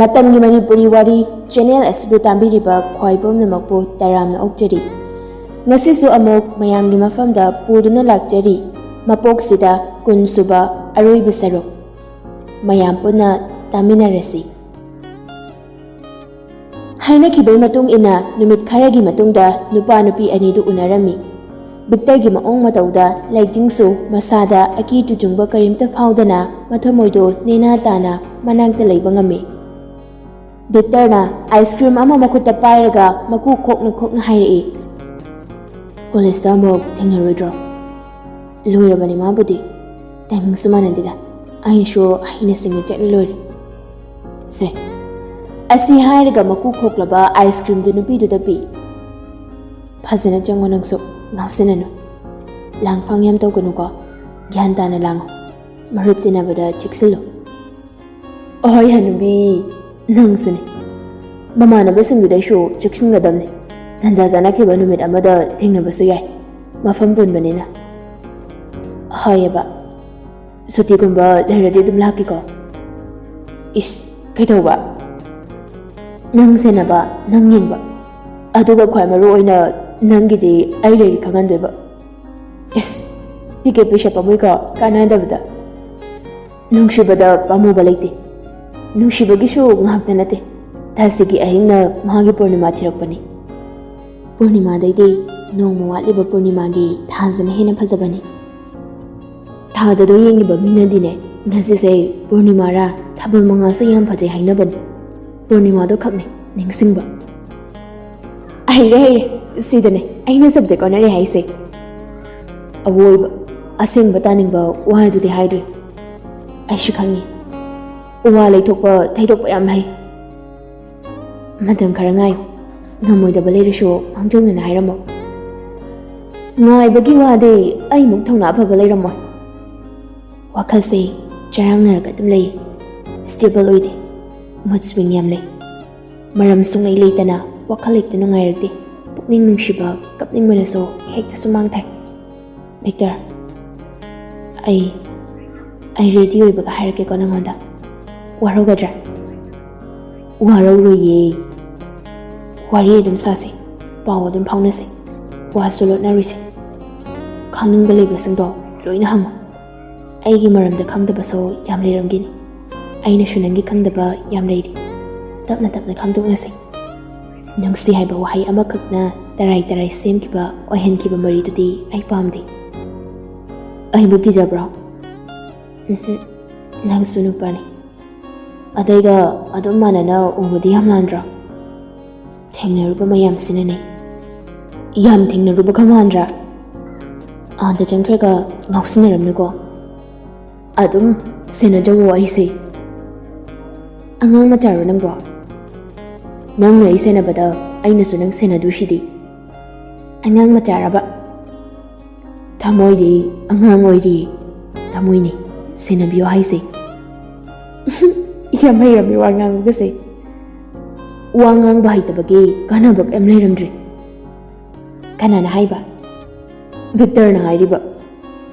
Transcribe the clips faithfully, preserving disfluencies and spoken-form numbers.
ꯃꯇꯝꯒꯤ ꯃꯅꯤꯄꯨꯔꯤ ꯋꯥꯔꯤ ꯆꯦꯅꯦꯜ ꯑꯁꯤꯕꯨ ꯇꯥꯕꯤꯔꯤꯕ ꯈ꯭ꯋꯥꯏ ꯄꯨꯝꯅꯃꯛꯄꯨ ꯇꯔꯥꯝꯅ ꯑꯣꯛꯆꯔꯤ꯫ ꯉꯁꯤꯁꯨ ꯑꯃꯨꯛ ꯃꯌꯥꯝꯒꯤ ꯃꯐꯝꯗ ꯄꯨꯗꯨꯅ ꯂꯥꯛꯆꯔꯤ꯫ ꯃꯄꯣꯛꯁꯤꯗ ꯀꯨꯟ ꯁꯨꯕ ꯑꯔꯣꯏꯕ ꯁꯔꯨꯛ꯫ ꯃꯌꯥꯝ ꯄꯨꯟꯅ ꯇꯥꯃꯤꯟꯅꯔꯁꯤ꯫ ꯍꯥꯏꯅꯈꯤꯕꯒꯤ ꯃꯇꯨꯡ ꯏꯟꯅ ꯅꯨꯃꯤꯠ ꯈꯔꯒꯤ ꯃꯇꯨꯡꯗ ꯅꯨꯄꯥ ꯅꯨꯄꯤ ꯑꯅꯤꯗꯨ ꯎꯅꯔꯝꯃꯤ꯫ ꯚꯤꯛꯇꯔꯒꯤ ꯃꯑꯣꯡ ꯃꯇꯧꯗ ꯂꯩꯆꯤꯡꯁꯨ ꯃꯁꯥꯗ ꯑꯀꯤ ꯇꯨꯖꯨꯡꯕ ꯀꯔꯤꯝꯇ ꯐꯥꯎꯗꯅ ꯃꯊꯃꯣꯏꯗꯣ ꯅꯦꯅꯥ ꯇꯥꯅ ꯃꯅꯥꯛꯇ ꯂꯩꯕ ꯉꯝꯃꯤ꯫ ꯚꯤꯛꯇꯔꯅ ꯑꯥꯏꯁ ꯀ꯭ꯔꯤꯝ ꯑꯃ ꯃꯈꯨꯠꯇ ꯄꯥꯏꯔꯒ ꯃꯀꯨ ꯈꯣꯛꯅ ꯈꯣꯛꯅ ꯍꯥꯏꯔꯛꯏ, "ꯀꯣꯂꯦꯖꯇ ꯑꯃꯨꯛ ꯊꯦꯡꯅꯔꯣꯏꯗ꯭ꯔꯣ?" "ꯂꯣꯏꯔꯕꯅꯤ ꯃꯥꯕꯨꯗꯤ꯫ ꯇꯥꯏꯃꯤꯡꯁꯨ ꯃꯥꯟꯅꯗꯦꯗ꯫ ꯑꯩꯁꯨ ꯍꯩꯅ ꯁꯤꯡꯅ ꯆꯠꯂ ꯂꯣꯏꯔꯦ꯫ ꯁꯦ, ꯑꯁꯤ ꯍꯥꯏꯔꯒ ꯃꯀꯨ ꯈꯣꯛꯂꯕ ꯑꯥꯏꯁ ꯀ꯭ꯔꯤꯝꯗꯨ ꯅꯨꯄꯤꯗꯨꯗ ꯄꯤ꯫ ꯐꯖꯅ ꯆꯪꯉꯣ ꯅꯪꯁꯨ, ꯉꯥꯎꯁꯤꯟꯅꯅꯨ꯫ ꯂꯥꯡꯐꯥꯡ ꯌꯥꯝ ꯇꯧꯒꯅꯨꯀꯣ꯫ ꯒ꯭ꯌꯥꯟ ꯇꯥꯅ ꯂꯥꯡꯉꯨ꯫ ꯃꯔꯨꯞ ꯇꯤꯟꯅꯕꯗ ꯆꯦꯛꯁꯤꯜꯂꯨ꯫" "ꯑꯍꯣꯏ ꯍꯅꯨꯕꯤ, ꯅꯪꯁꯨꯅꯤ꯫ ꯃꯃꯥꯟꯅꯕꯁꯤꯡꯗꯨꯗꯩꯁꯨ ꯆꯦꯛꯁꯤꯟꯒꯗꯕꯅꯤ꯫ ꯇꯟꯖꯥ ꯆꯥꯅꯈꯤꯕ ꯅꯨꯃꯤꯠ ꯑꯃꯗ ꯊꯦꯡꯅꯕꯁꯨ ꯌꯥꯏ, ꯃꯐꯝ ꯄꯨꯟꯕꯅꯤꯅ꯫" "ꯍꯣꯏꯑꯕ, ꯁꯨꯇꯤꯒꯨꯝꯕ ꯂꯩꯔꯗꯤ ꯑꯗꯨꯝ ꯂꯥꯛꯀꯦꯀꯣ꯫" "ꯏꯁ, ꯀꯩꯗꯧꯕ?" "ꯅꯪ ꯁꯦꯟꯅꯕ, ꯅꯪ ꯌꯦꯡꯕ꯫ ꯑꯗꯨꯒ ꯈ꯭ꯋꯥꯏ ꯃꯔꯨ ꯑꯣꯏꯅ ꯅꯪꯒꯤꯗꯤ ꯑꯩ ꯂꯩꯔꯤ ꯈꯪꯍꯟꯗꯣꯏꯕ꯫" "ꯏꯁ, ꯇꯤꯀꯦꯠ ꯄꯩꯁꯥ ꯄꯥꯝꯃꯨꯏꯀꯣ, ꯀꯥꯟꯅꯗꯕꯗ꯫" "ꯅꯨꯡꯁꯤꯕꯗ ꯄꯥꯝꯃꯨꯕ ꯂꯩꯇꯦ꯫ ꯅꯨꯡꯁꯤꯕꯒꯤꯁꯨ ꯉꯥꯛꯇ ꯅꯠꯇꯦ꯫ ꯊꯥꯁꯤꯒꯤ ꯑꯍꯤꯡꯅ ꯃꯥꯒꯤ ꯄꯨꯔꯅꯤꯃꯥ ꯊꯤꯔꯛꯄꯅꯤ꯫ ꯄꯨꯔꯅꯤꯃꯥꯗꯩꯗꯤ ꯅꯣꯡꯃ ꯋꯥꯠꯂꯤꯕ ꯄꯨꯔꯅꯤꯃꯥꯒꯤ ꯊꯥꯁꯤꯅ ꯍꯦꯟꯅ ꯐꯖꯕꯅꯤ꯫ ꯊꯥꯖꯗꯣ ꯌꯦꯡꯉꯤꯕ ꯃꯤꯅꯗꯤꯅꯦ, ꯉꯁꯤꯁꯦ ꯄꯨꯔꯅꯤꯃꯥꯔꯥ ꯊꯥꯕꯜ ꯃꯉꯥꯜꯁꯨ ꯌꯥꯝ ꯐꯖꯩ ꯍꯥꯏꯅꯕꯅꯤ꯫ ꯄꯨꯔꯅꯤꯃꯥꯗꯣ ꯈꯛꯅꯦ ꯅꯤꯡꯁꯤꯡꯕ꯫" "ꯍꯩꯔꯦ, ꯍꯩꯔꯦ꯫ ꯁꯤꯗꯅꯦ ꯑꯩꯅ ꯁꯕꯖꯦꯛ ꯑꯣꯟꯅꯔꯦ ꯍꯥꯏꯁꯦ꯫ ꯑꯋꯣꯏꯕ, ꯑꯁꯦꯡꯕ ꯇꯥꯅꯤꯡꯕ ꯋꯥꯗꯨꯗꯤ ꯍꯥꯏꯗ꯭ꯔꯤ꯫ ꯑꯩꯁꯨ ꯈꯪꯉꯤ, ꯋꯥ ꯂꯩꯊꯣꯛꯄ ꯊꯩꯗꯣꯛꯄ ꯌꯥꯝ ꯂꯩ꯫ ꯃꯇꯝ ꯈꯔ ꯉꯥꯏꯌꯨ꯫ ꯉꯝꯃꯣꯏꯗꯕ ꯂꯩꯔꯁꯨ ꯃꯥꯡꯖꯧꯅꯅ ꯍꯥꯏꯔꯝꯃꯣ꯫ ꯉꯥꯏꯕꯒꯤ ꯋꯥꯗꯤ ꯑꯩꯃꯨꯛ ꯊꯧꯅꯥ ꯐꯕ ꯂꯩꯔꯝꯃꯣꯏ꯫" "ꯋꯥꯈꯜꯁꯦ ꯆꯔꯥꯡꯅꯔꯒ ꯑꯗꯨꯝ ꯂꯩ꯫ ꯁ꯭ꯇꯦꯕꯜ ꯑꯣꯏꯗꯦ꯫ ꯃꯨꯗ ꯁ꯭ꯋꯤꯡ ꯌꯥꯝ ꯂꯩ꯫ ꯃꯔꯝ ꯁꯨꯡꯂꯩ ꯂꯩꯇꯅ ꯋꯥꯈꯜ ꯍꯦꯛꯇ ꯅꯨꯡꯉꯥꯏꯔꯛꯇꯦ꯫ ꯄꯨꯛꯅꯤꯡ ꯅꯨꯡꯁꯤꯕ, ꯀꯞꯅꯤꯡꯕꯅꯁꯨ ꯍꯦꯛꯇ ꯁꯨꯃꯥꯡ ꯊꯥꯏ꯫ ꯚꯤꯛꯇꯔ, ꯑꯩ, ꯑꯩ ꯔꯦꯗꯤ ꯑꯣꯏꯕꯒ ꯍꯥꯏꯔꯛꯀꯦꯀꯣ ꯅꯪꯉꯣꯟꯗ꯫ ꯋꯥꯔꯧꯒꯗ꯭ꯔꯥ?" ꯋꯥꯔꯧꯔꯣꯏꯌꯦ꯫ ꯋꯥꯔꯤ ꯑꯗꯨꯝ ꯁꯥꯁꯦ, ꯄꯥꯎ ꯑꯗꯨꯝ ꯐꯥꯎꯅꯁꯦ, ꯋꯥꯁꯨ ꯂꯣꯠꯅꯔꯣꯏꯁꯦ꯫ ꯈꯪꯅꯤꯡꯕ ꯂꯩꯕꯁꯤꯡꯗꯣ ꯂꯣꯏꯅ ꯍꯪꯉꯨ꯫ ꯑꯩꯒꯤ ꯃꯔꯝꯗ ꯈꯪꯗꯕꯁꯨ ꯌꯥꯝ ꯂꯩꯔꯝꯒꯅꯤ꯫ ꯑꯩꯅꯁꯨ ꯅꯪꯒꯤ ꯈꯪꯗꯕ ꯌꯥꯝ ꯂꯩꯔꯤ꯫ ꯇꯞꯅ ꯇꯞꯅ ꯈꯪꯗꯣꯛꯅꯁꯦ꯫ ꯅꯨꯡꯁꯤ ꯍꯥꯏꯕ ꯋꯥꯍꯩ ꯑꯃꯈꯛꯅ ꯇꯔꯥꯏ ꯇꯔꯥꯏ ꯁꯦꯝꯈꯤꯕ, ꯑꯣꯏꯍꯟꯈꯤꯕ ꯃꯔꯤꯗꯨꯗꯤ ꯑꯩ ꯄꯥꯝꯗꯦ꯫ ꯑꯩꯕꯨ ꯀꯤꯖꯕ꯭ꯔꯣ? ꯎꯝꯍꯨꯝ, ꯅꯪꯁꯨ ꯅꯨꯄꯥꯅꯤ꯫ ꯑꯇꯩꯒ ꯑꯗꯨꯝ ꯃꯥꯟꯅꯅ ꯎꯕꯗꯤ ꯌꯥꯝ ꯂꯥꯟꯗ꯭ꯔꯣ? ꯊꯦꯡꯅꯔꯨꯕ ꯃꯌꯥꯝꯁꯤꯅꯅꯦ꯫ ꯌꯥꯝ ꯊꯦꯡꯅꯔꯨꯕꯒ ꯃꯥꯟꯗ꯭ꯔꯥ? ꯑꯥꯗ ꯆꯪꯈ꯭ꯔꯒ ꯉꯥꯎꯁꯤꯟꯅꯔꯝꯅꯨꯀꯣ꯫ ꯑꯗꯨꯝ ꯁꯦꯟꯅꯖꯧꯋꯣ ꯑꯩꯁꯦ꯫ ꯑꯉꯥꯡ ꯃꯆꯥꯔꯣ ꯅꯪꯕꯣ? ꯅꯪꯅ ꯑꯩ ꯁꯦꯟꯅꯕꯗ ꯑꯩꯅꯁꯨ ꯅꯪ ꯁꯦꯟꯅꯗꯣꯏꯁꯤꯗꯤ꯫ ꯑꯉꯥꯡ ꯃꯆꯥꯔꯕ? ꯊꯃꯣꯏꯗꯤ ꯑꯉꯥꯡ ꯑꯣꯏꯔꯤ꯫ ꯊꯃꯣꯏꯅꯤ ꯁꯦꯟꯅꯕꯤꯌꯣ ꯍꯥꯏꯁꯦ꯫ ꯌꯥꯝ ꯍꯩꯔꯝꯃꯤ ꯋꯥ ꯉꯥꯡꯕꯒꯁꯦ꯫ ꯋꯥ ꯉꯥꯡꯕ ꯍꯩꯇꯕꯒꯤ ꯀꯥꯟꯅꯕ ꯀꯩꯝ ꯂꯩꯔꯝꯗ꯭ꯔꯦ꯫ ꯀꯅꯥꯅ ꯍꯥꯏꯕ? ꯚꯤꯛꯇꯔꯅ ꯍꯥꯏꯔꯤꯕ꯫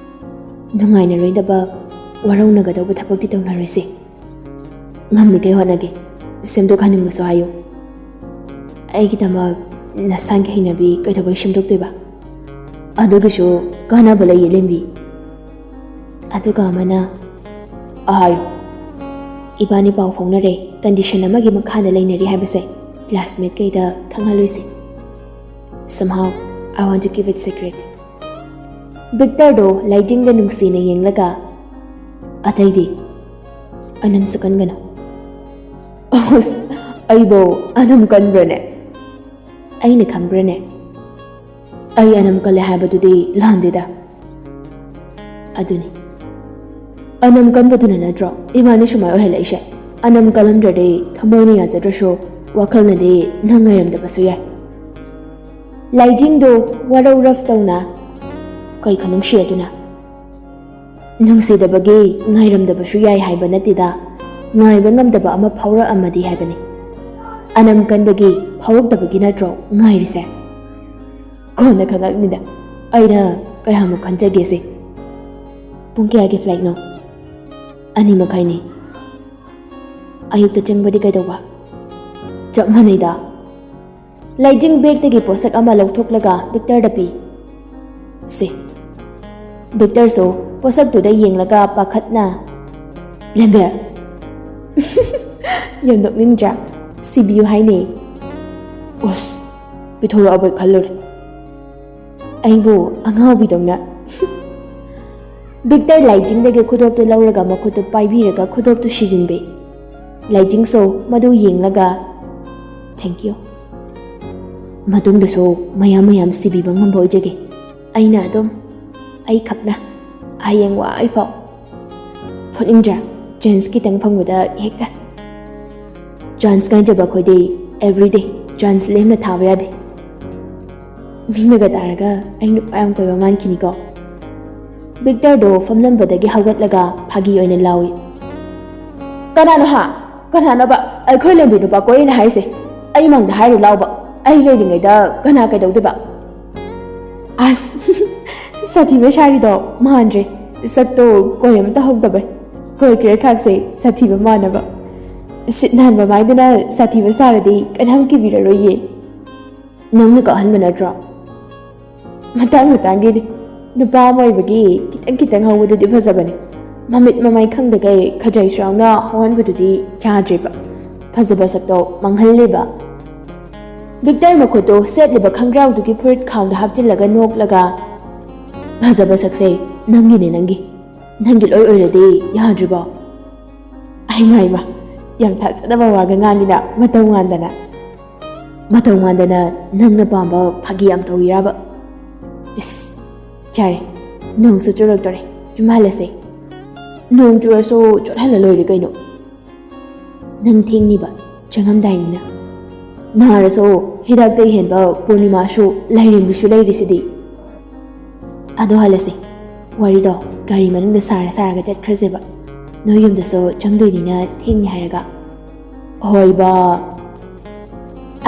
ꯅꯨꯡꯉꯥꯏꯅꯔꯣꯏꯗꯕ, ꯋꯥꯔꯧꯅꯒꯗꯧꯕ ꯊꯕꯛꯇꯤ ꯇꯧꯅꯔꯣꯏꯁꯦ꯫ ꯉꯝꯃꯤꯈꯩ ꯍꯣꯠꯅꯒꯦ꯫ ꯁꯦꯝꯗꯣꯛꯍꯟꯅꯤꯡꯕꯁꯨ ꯍꯥꯏꯌꯨ꯫ ꯑꯩꯒꯤꯗꯃꯛ ꯅꯁꯥꯒꯤ ꯍꯩꯅꯕꯤ ꯀꯩꯗꯧꯕꯩ ꯁꯦꯝꯗꯣꯛꯇꯣꯏꯕ? ꯑꯗꯨꯒꯤꯁꯨ ꯀꯥꯟꯅꯕ ꯂꯩꯌꯦ, ꯂꯦꯝꯕꯤ꯫ ꯑꯗꯨꯒ ꯑꯃꯅ, ꯍꯥꯏꯌꯨ꯫ ꯏꯕꯥꯅꯤ ꯄꯥꯎ ꯐꯥꯎꯅꯔꯦ, condition ꯑꯃꯒꯤ ꯃꯈꯥꯗ ꯂꯩꯅꯔꯤ ꯍꯥꯏꯕꯁꯦ classmate ꯀꯩꯗ ꯈꯪꯍꯜꯂꯣꯏꯁꯦ꯫ Somehow, I want to keep it secret. ꯚꯤꯛꯇꯔꯗꯣ ꯂꯥꯏꯖꯤꯡꯗ ꯅꯨꯡꯁꯤꯅ ꯌꯦꯡꯂꯒ, ꯑꯇꯩꯗꯤ? ꯑꯅꯝꯁꯨ ꯀꯟꯒꯅꯨ꯫ ꯑꯁ, ꯑꯩꯕꯨ ꯑꯅꯝ ꯀꯟꯕ꯭ꯔꯅꯦ? ꯑꯩꯅ ꯈꯪꯕ꯭ꯔꯅꯦ? ꯑꯩ ꯑꯅꯝ ꯀꯜꯂꯦ ꯍꯥꯏꯕꯗꯨꯗꯤ ꯂꯥꯟꯗꯦꯗ꯫ ꯑꯗꯨꯅꯤ꯫ ꯑꯅꯝ ꯀꯟꯕꯗꯨꯅ ꯅꯠꯇ꯭ꯔꯣ ꯏꯕꯥꯅꯤ ꯁꯨꯃꯥꯏ ꯑꯣꯏꯍꯜꯂꯛꯏꯁꯦ? ꯑꯅꯝ ꯀꯜꯂꯝꯗ꯭ꯔꯗꯤ ꯊꯃꯣꯏꯅ ꯌꯥꯖꯗ꯭ꯔꯁꯨ ꯋꯥꯈꯜꯅꯗꯤ ꯅꯪ ꯉꯥꯏꯔꯝꯗꯕꯁꯨ ꯌꯥꯏ꯫ ꯂꯥꯏꯖꯤꯡꯗꯣ ꯋꯥꯔꯧ ꯔꯐ ꯇꯧꯅ, ꯀꯩ ꯈꯅꯨꯡꯁꯤ ꯑꯗꯨꯅ? ꯅꯨꯡꯁꯤꯗꯕꯒꯤ ꯉꯥꯏꯔꯝꯗꯕꯁꯨ ꯌꯥꯏ ꯍꯥꯏꯕ ꯅꯠꯇꯦꯗ, ꯉꯥꯏꯕ ꯉꯝꯗꯕ ꯑꯃ ꯐꯥꯎꯔꯛꯑꯝꯃꯗꯤ ꯍꯥꯏꯕꯅꯤ꯫ ꯑꯅꯝ ꯀꯟꯕꯒꯤ ꯐꯥꯎꯔꯛꯇꯕꯒꯤ ꯅꯠꯇ꯭ꯔꯣ ꯉꯥꯏꯔꯤꯁꯦ? ꯀꯣꯟꯅ ꯈꯪꯉꯛꯅꯤꯗ ꯑꯩꯅ ꯀꯌꯥꯃꯨꯛ ꯈꯟꯖꯒꯦꯁꯦ꯫ ꯄꯨꯡ ꯀꯌꯥꯒꯤ flightꯅꯣ? ꯑꯅꯤ ꯃꯈꯥꯏꯅꯤ꯫ ꯑꯌꯨꯛꯇ ꯆꯪꯕꯗꯤ ꯀꯩꯗꯧꯕ? ꯆꯞ ꯃꯥꯟꯅꯩꯗ꯫ ꯂꯥꯏꯖꯤꯡ ꯕꯦꯒꯇꯒꯤ ꯄꯣꯠꯁꯛ ꯑꯃ ꯂꯧꯊꯣꯛꯂꯒ ꯕꯤꯛꯇꯔꯗ ꯄꯤ꯫ ꯁꯦ꯫ ꯕꯤꯛꯇꯔꯁꯨ ꯄꯣꯠꯁꯛꯇꯨꯗ ꯌꯦꯡꯂꯒ ꯄꯥꯈꯠꯅ, "ꯂꯦꯝꯕꯦ!" ꯌꯥꯝ ꯅꯣꯛꯅꯤꯡꯗ꯭ꯔꯥ? "ꯁꯤꯕꯤꯌꯨ ꯍꯥꯏꯅꯦ!" ꯑꯁ, ꯄꯤꯊꯣꯔꯛꯑꯕꯣꯏ ꯈꯜꯂꯨꯔꯦ꯫ ꯑꯩꯕꯨ ꯑꯉꯥꯎꯕꯤꯗꯧꯅ꯫ ꯕꯤꯛꯇꯔ ꯂꯥꯏꯖꯤꯡꯗꯒꯤ ꯈꯨꯗꯣꯞꯇꯨ ꯂꯧꯔꯒ ꯃꯈꯨꯠꯇꯨ ꯄꯥꯏꯕꯤꯔꯒ ꯈꯨꯗꯣꯞꯇꯨ ꯁꯤꯖꯤꯟꯕꯤ꯫ ꯂꯥꯏꯖꯤꯡꯁꯨ ꯃꯗꯨ ꯌꯦꯡꯂꯒ, "Thank you꯫ ꯃꯇꯨꯡꯗꯁꯨ ꯃꯌꯥꯝ ꯃꯌꯥꯝ ꯁꯤꯕꯤꯕ ꯉꯝꯕ ꯑꯣꯏꯖꯒꯦ꯫ ꯑꯩꯅ ꯑꯗꯨꯝ, ꯑꯩꯈꯛꯅ, ꯍꯌꯦꯡ ꯋꯥꯏꯐꯥꯎ꯫ ꯐꯨꯅꯤꯡꯗ꯭ꯔꯥ? Chance ꯈꯤꯇꯪ ꯐꯪꯕꯗ ꯍꯦꯛꯇ꯫ Chance ꯉꯥꯏꯖꯕ ꯑꯩꯈꯣꯏꯗꯤ everyday chance ꯂꯦꯝꯅ ꯊꯥꯕ ꯌꯥꯗꯦ꯫ ꯃꯤꯅꯒ ꯇꯥꯔꯒ ꯑꯩ ꯅꯨꯄꯥ ꯌꯥꯝ ꯀꯣꯏꯕ ꯃꯥꯟꯈꯤꯅꯤꯀꯣ?" ꯕꯤꯛꯇꯔꯗꯣ ꯐꯝꯂꯝꯕꯗꯒꯤ ꯍꯧꯒꯠꯂꯒ ꯐꯥꯒꯤ ꯑꯣꯏꯅ ꯂꯥꯎꯏ꯫ "ꯀꯅꯥꯅꯣ ꯍꯥ? ꯀꯅꯥꯅꯣꯕ ꯑꯩꯈꯣꯏ ꯂꯦꯝꯕꯤ ꯅꯨꯄꯥ ꯀꯣꯏꯅ ꯍꯥꯏꯁꯦ? ꯑꯩ ꯃꯥꯡꯗ ꯍꯥꯏꯔꯨ ꯂꯥꯎꯕ꯫ ꯑꯩ ꯂꯩꯔꯤꯉꯩꯗ ꯀꯅꯥ ꯀꯩꯗꯧꯗꯣꯏꯕ?" ꯑꯁ, ꯁꯥꯊꯤꯕ ꯁꯥꯔꯤꯗꯣ ꯃꯥꯟꯗ꯭ꯔꯦ꯫ ꯁꯛꯇꯣ ꯀꯣꯏ ꯑꯃꯇ ꯍꯧꯗꯕꯩ꯫ ꯀꯣꯏ ꯀ꯭ꯔꯦꯛ ꯈꯥꯛꯁꯦ ꯁꯥꯊꯤꯕ ꯃꯥꯟꯅꯕ꯫ ꯁꯤꯠ ꯅꯥꯟꯕ ꯃꯥꯏꯗꯨꯅ ꯁꯥꯊꯤꯕ ꯁꯥꯔꯗꯤ ꯀꯅꯥꯝ ꯀꯤꯕꯤꯔꯔꯣꯏꯌꯦ꯫ ꯅꯪꯅ ꯀꯛꯍꯟꯕ ꯅꯠꯇ꯭ꯔꯣ? ꯃꯇꯥꯡ ꯃꯇꯥꯡꯒꯤꯅꯤ꯫ ꯅꯨꯄꯥ ꯑꯃ ꯑꯣꯏꯕꯒꯤ ꯈꯤꯇꯪ ꯈꯤꯇꯪ ꯍꯧꯕꯗꯨꯗꯤ ꯐꯖꯕꯅꯤ꯫ ꯃꯃꯤꯠ ꯃꯃꯥꯏ ꯈꯪꯗꯈꯩ ꯈꯖꯥꯏꯁꯨ ꯌꯥꯎꯅ ꯍꯧꯍꯟꯕꯗꯨꯗꯤ ꯌꯥꯗ꯭ꯔꯦꯕ꯫ ꯐꯖꯕ ꯁꯛꯇꯣ ꯃꯥꯡꯍꯜꯂꯦꯕ꯫ ꯕꯤꯛꯇꯔ ꯃꯈꯨꯠꯇꯨ ꯁꯦꯠꯂꯤꯕ ꯈꯪꯒ꯭ꯔꯥꯎꯗꯨꯒꯤ ꯐꯨꯔꯤꯠ ꯈꯥꯎꯗ ꯍꯥꯞꯆꯤꯜꯂꯒ ꯅꯣꯛꯂꯒ, "ꯐꯖꯕ ꯁꯛꯁꯦ ꯅꯪꯒꯤꯅꯦ, ꯅꯪꯒꯤ꯫ ꯅꯪꯒꯤ ꯂꯣꯏ ꯑꯣꯏꯔꯗꯤ ꯌꯥꯗ꯭ꯔꯤꯕꯣ?" ꯑꯩ ꯃꯥꯏꯃ, ꯌꯥꯝ ꯊꯥꯖꯗꯕ ꯋꯥꯒ ꯉꯥꯡꯉꯤꯅ, ꯃꯇꯧ ꯃꯥꯟꯗꯅ꯫ ꯃꯇꯧ ꯃꯥꯟꯗꯅ ꯅꯪꯅ ꯄꯥꯝꯕ ꯐꯥꯒꯤ ꯌꯥꯝ ꯇꯧꯔꯤꯔꯕ? ꯏꯁ, ꯌꯥꯔꯦ, ꯅꯣꯡꯁꯨ ꯆꯨꯔꯛꯇꯣꯔꯦ, ꯌꯨꯝ ꯍꯜꯂꯁꯦ꯫ ꯅꯣꯡ ꯆꯨꯔꯁꯨ ꯆꯣꯠꯍꯜꯂ ꯂꯣꯏꯔꯦ ꯀꯩꯅꯣ꯫ ꯅꯪ ꯊꯦꯡꯅꯤꯕ, ꯆꯪꯉꯝꯗꯥꯏꯅꯤꯅ꯫ ꯅꯥꯔꯁꯨ ꯍꯤꯗꯥꯛꯇ ꯍꯦꯟꯕ ꯄꯨꯔꯅꯤꯃꯥꯁꯨ ꯂꯥꯏꯔꯦꯝꯕꯤꯁꯨ ꯂꯩꯔꯤꯁꯤꯗꯤ꯫ ꯑꯗꯣ ꯍꯜꯂꯁꯤ, ꯋꯥꯔꯤꯗꯣ ꯒꯥꯔꯤ ꯃꯅꯨꯡꯗ ꯁꯥꯔ ꯁꯥꯔꯒ ꯆꯠꯈ꯭ꯔꯁꯦꯕ꯫ ꯅꯣꯏ ꯌꯨꯝꯗꯁꯨ ꯆꯪꯗꯣꯏꯅꯤꯅ ꯊꯦꯡꯅꯤ ꯍꯥꯏꯔꯒ꯫ ꯍꯣꯏꯕ꯫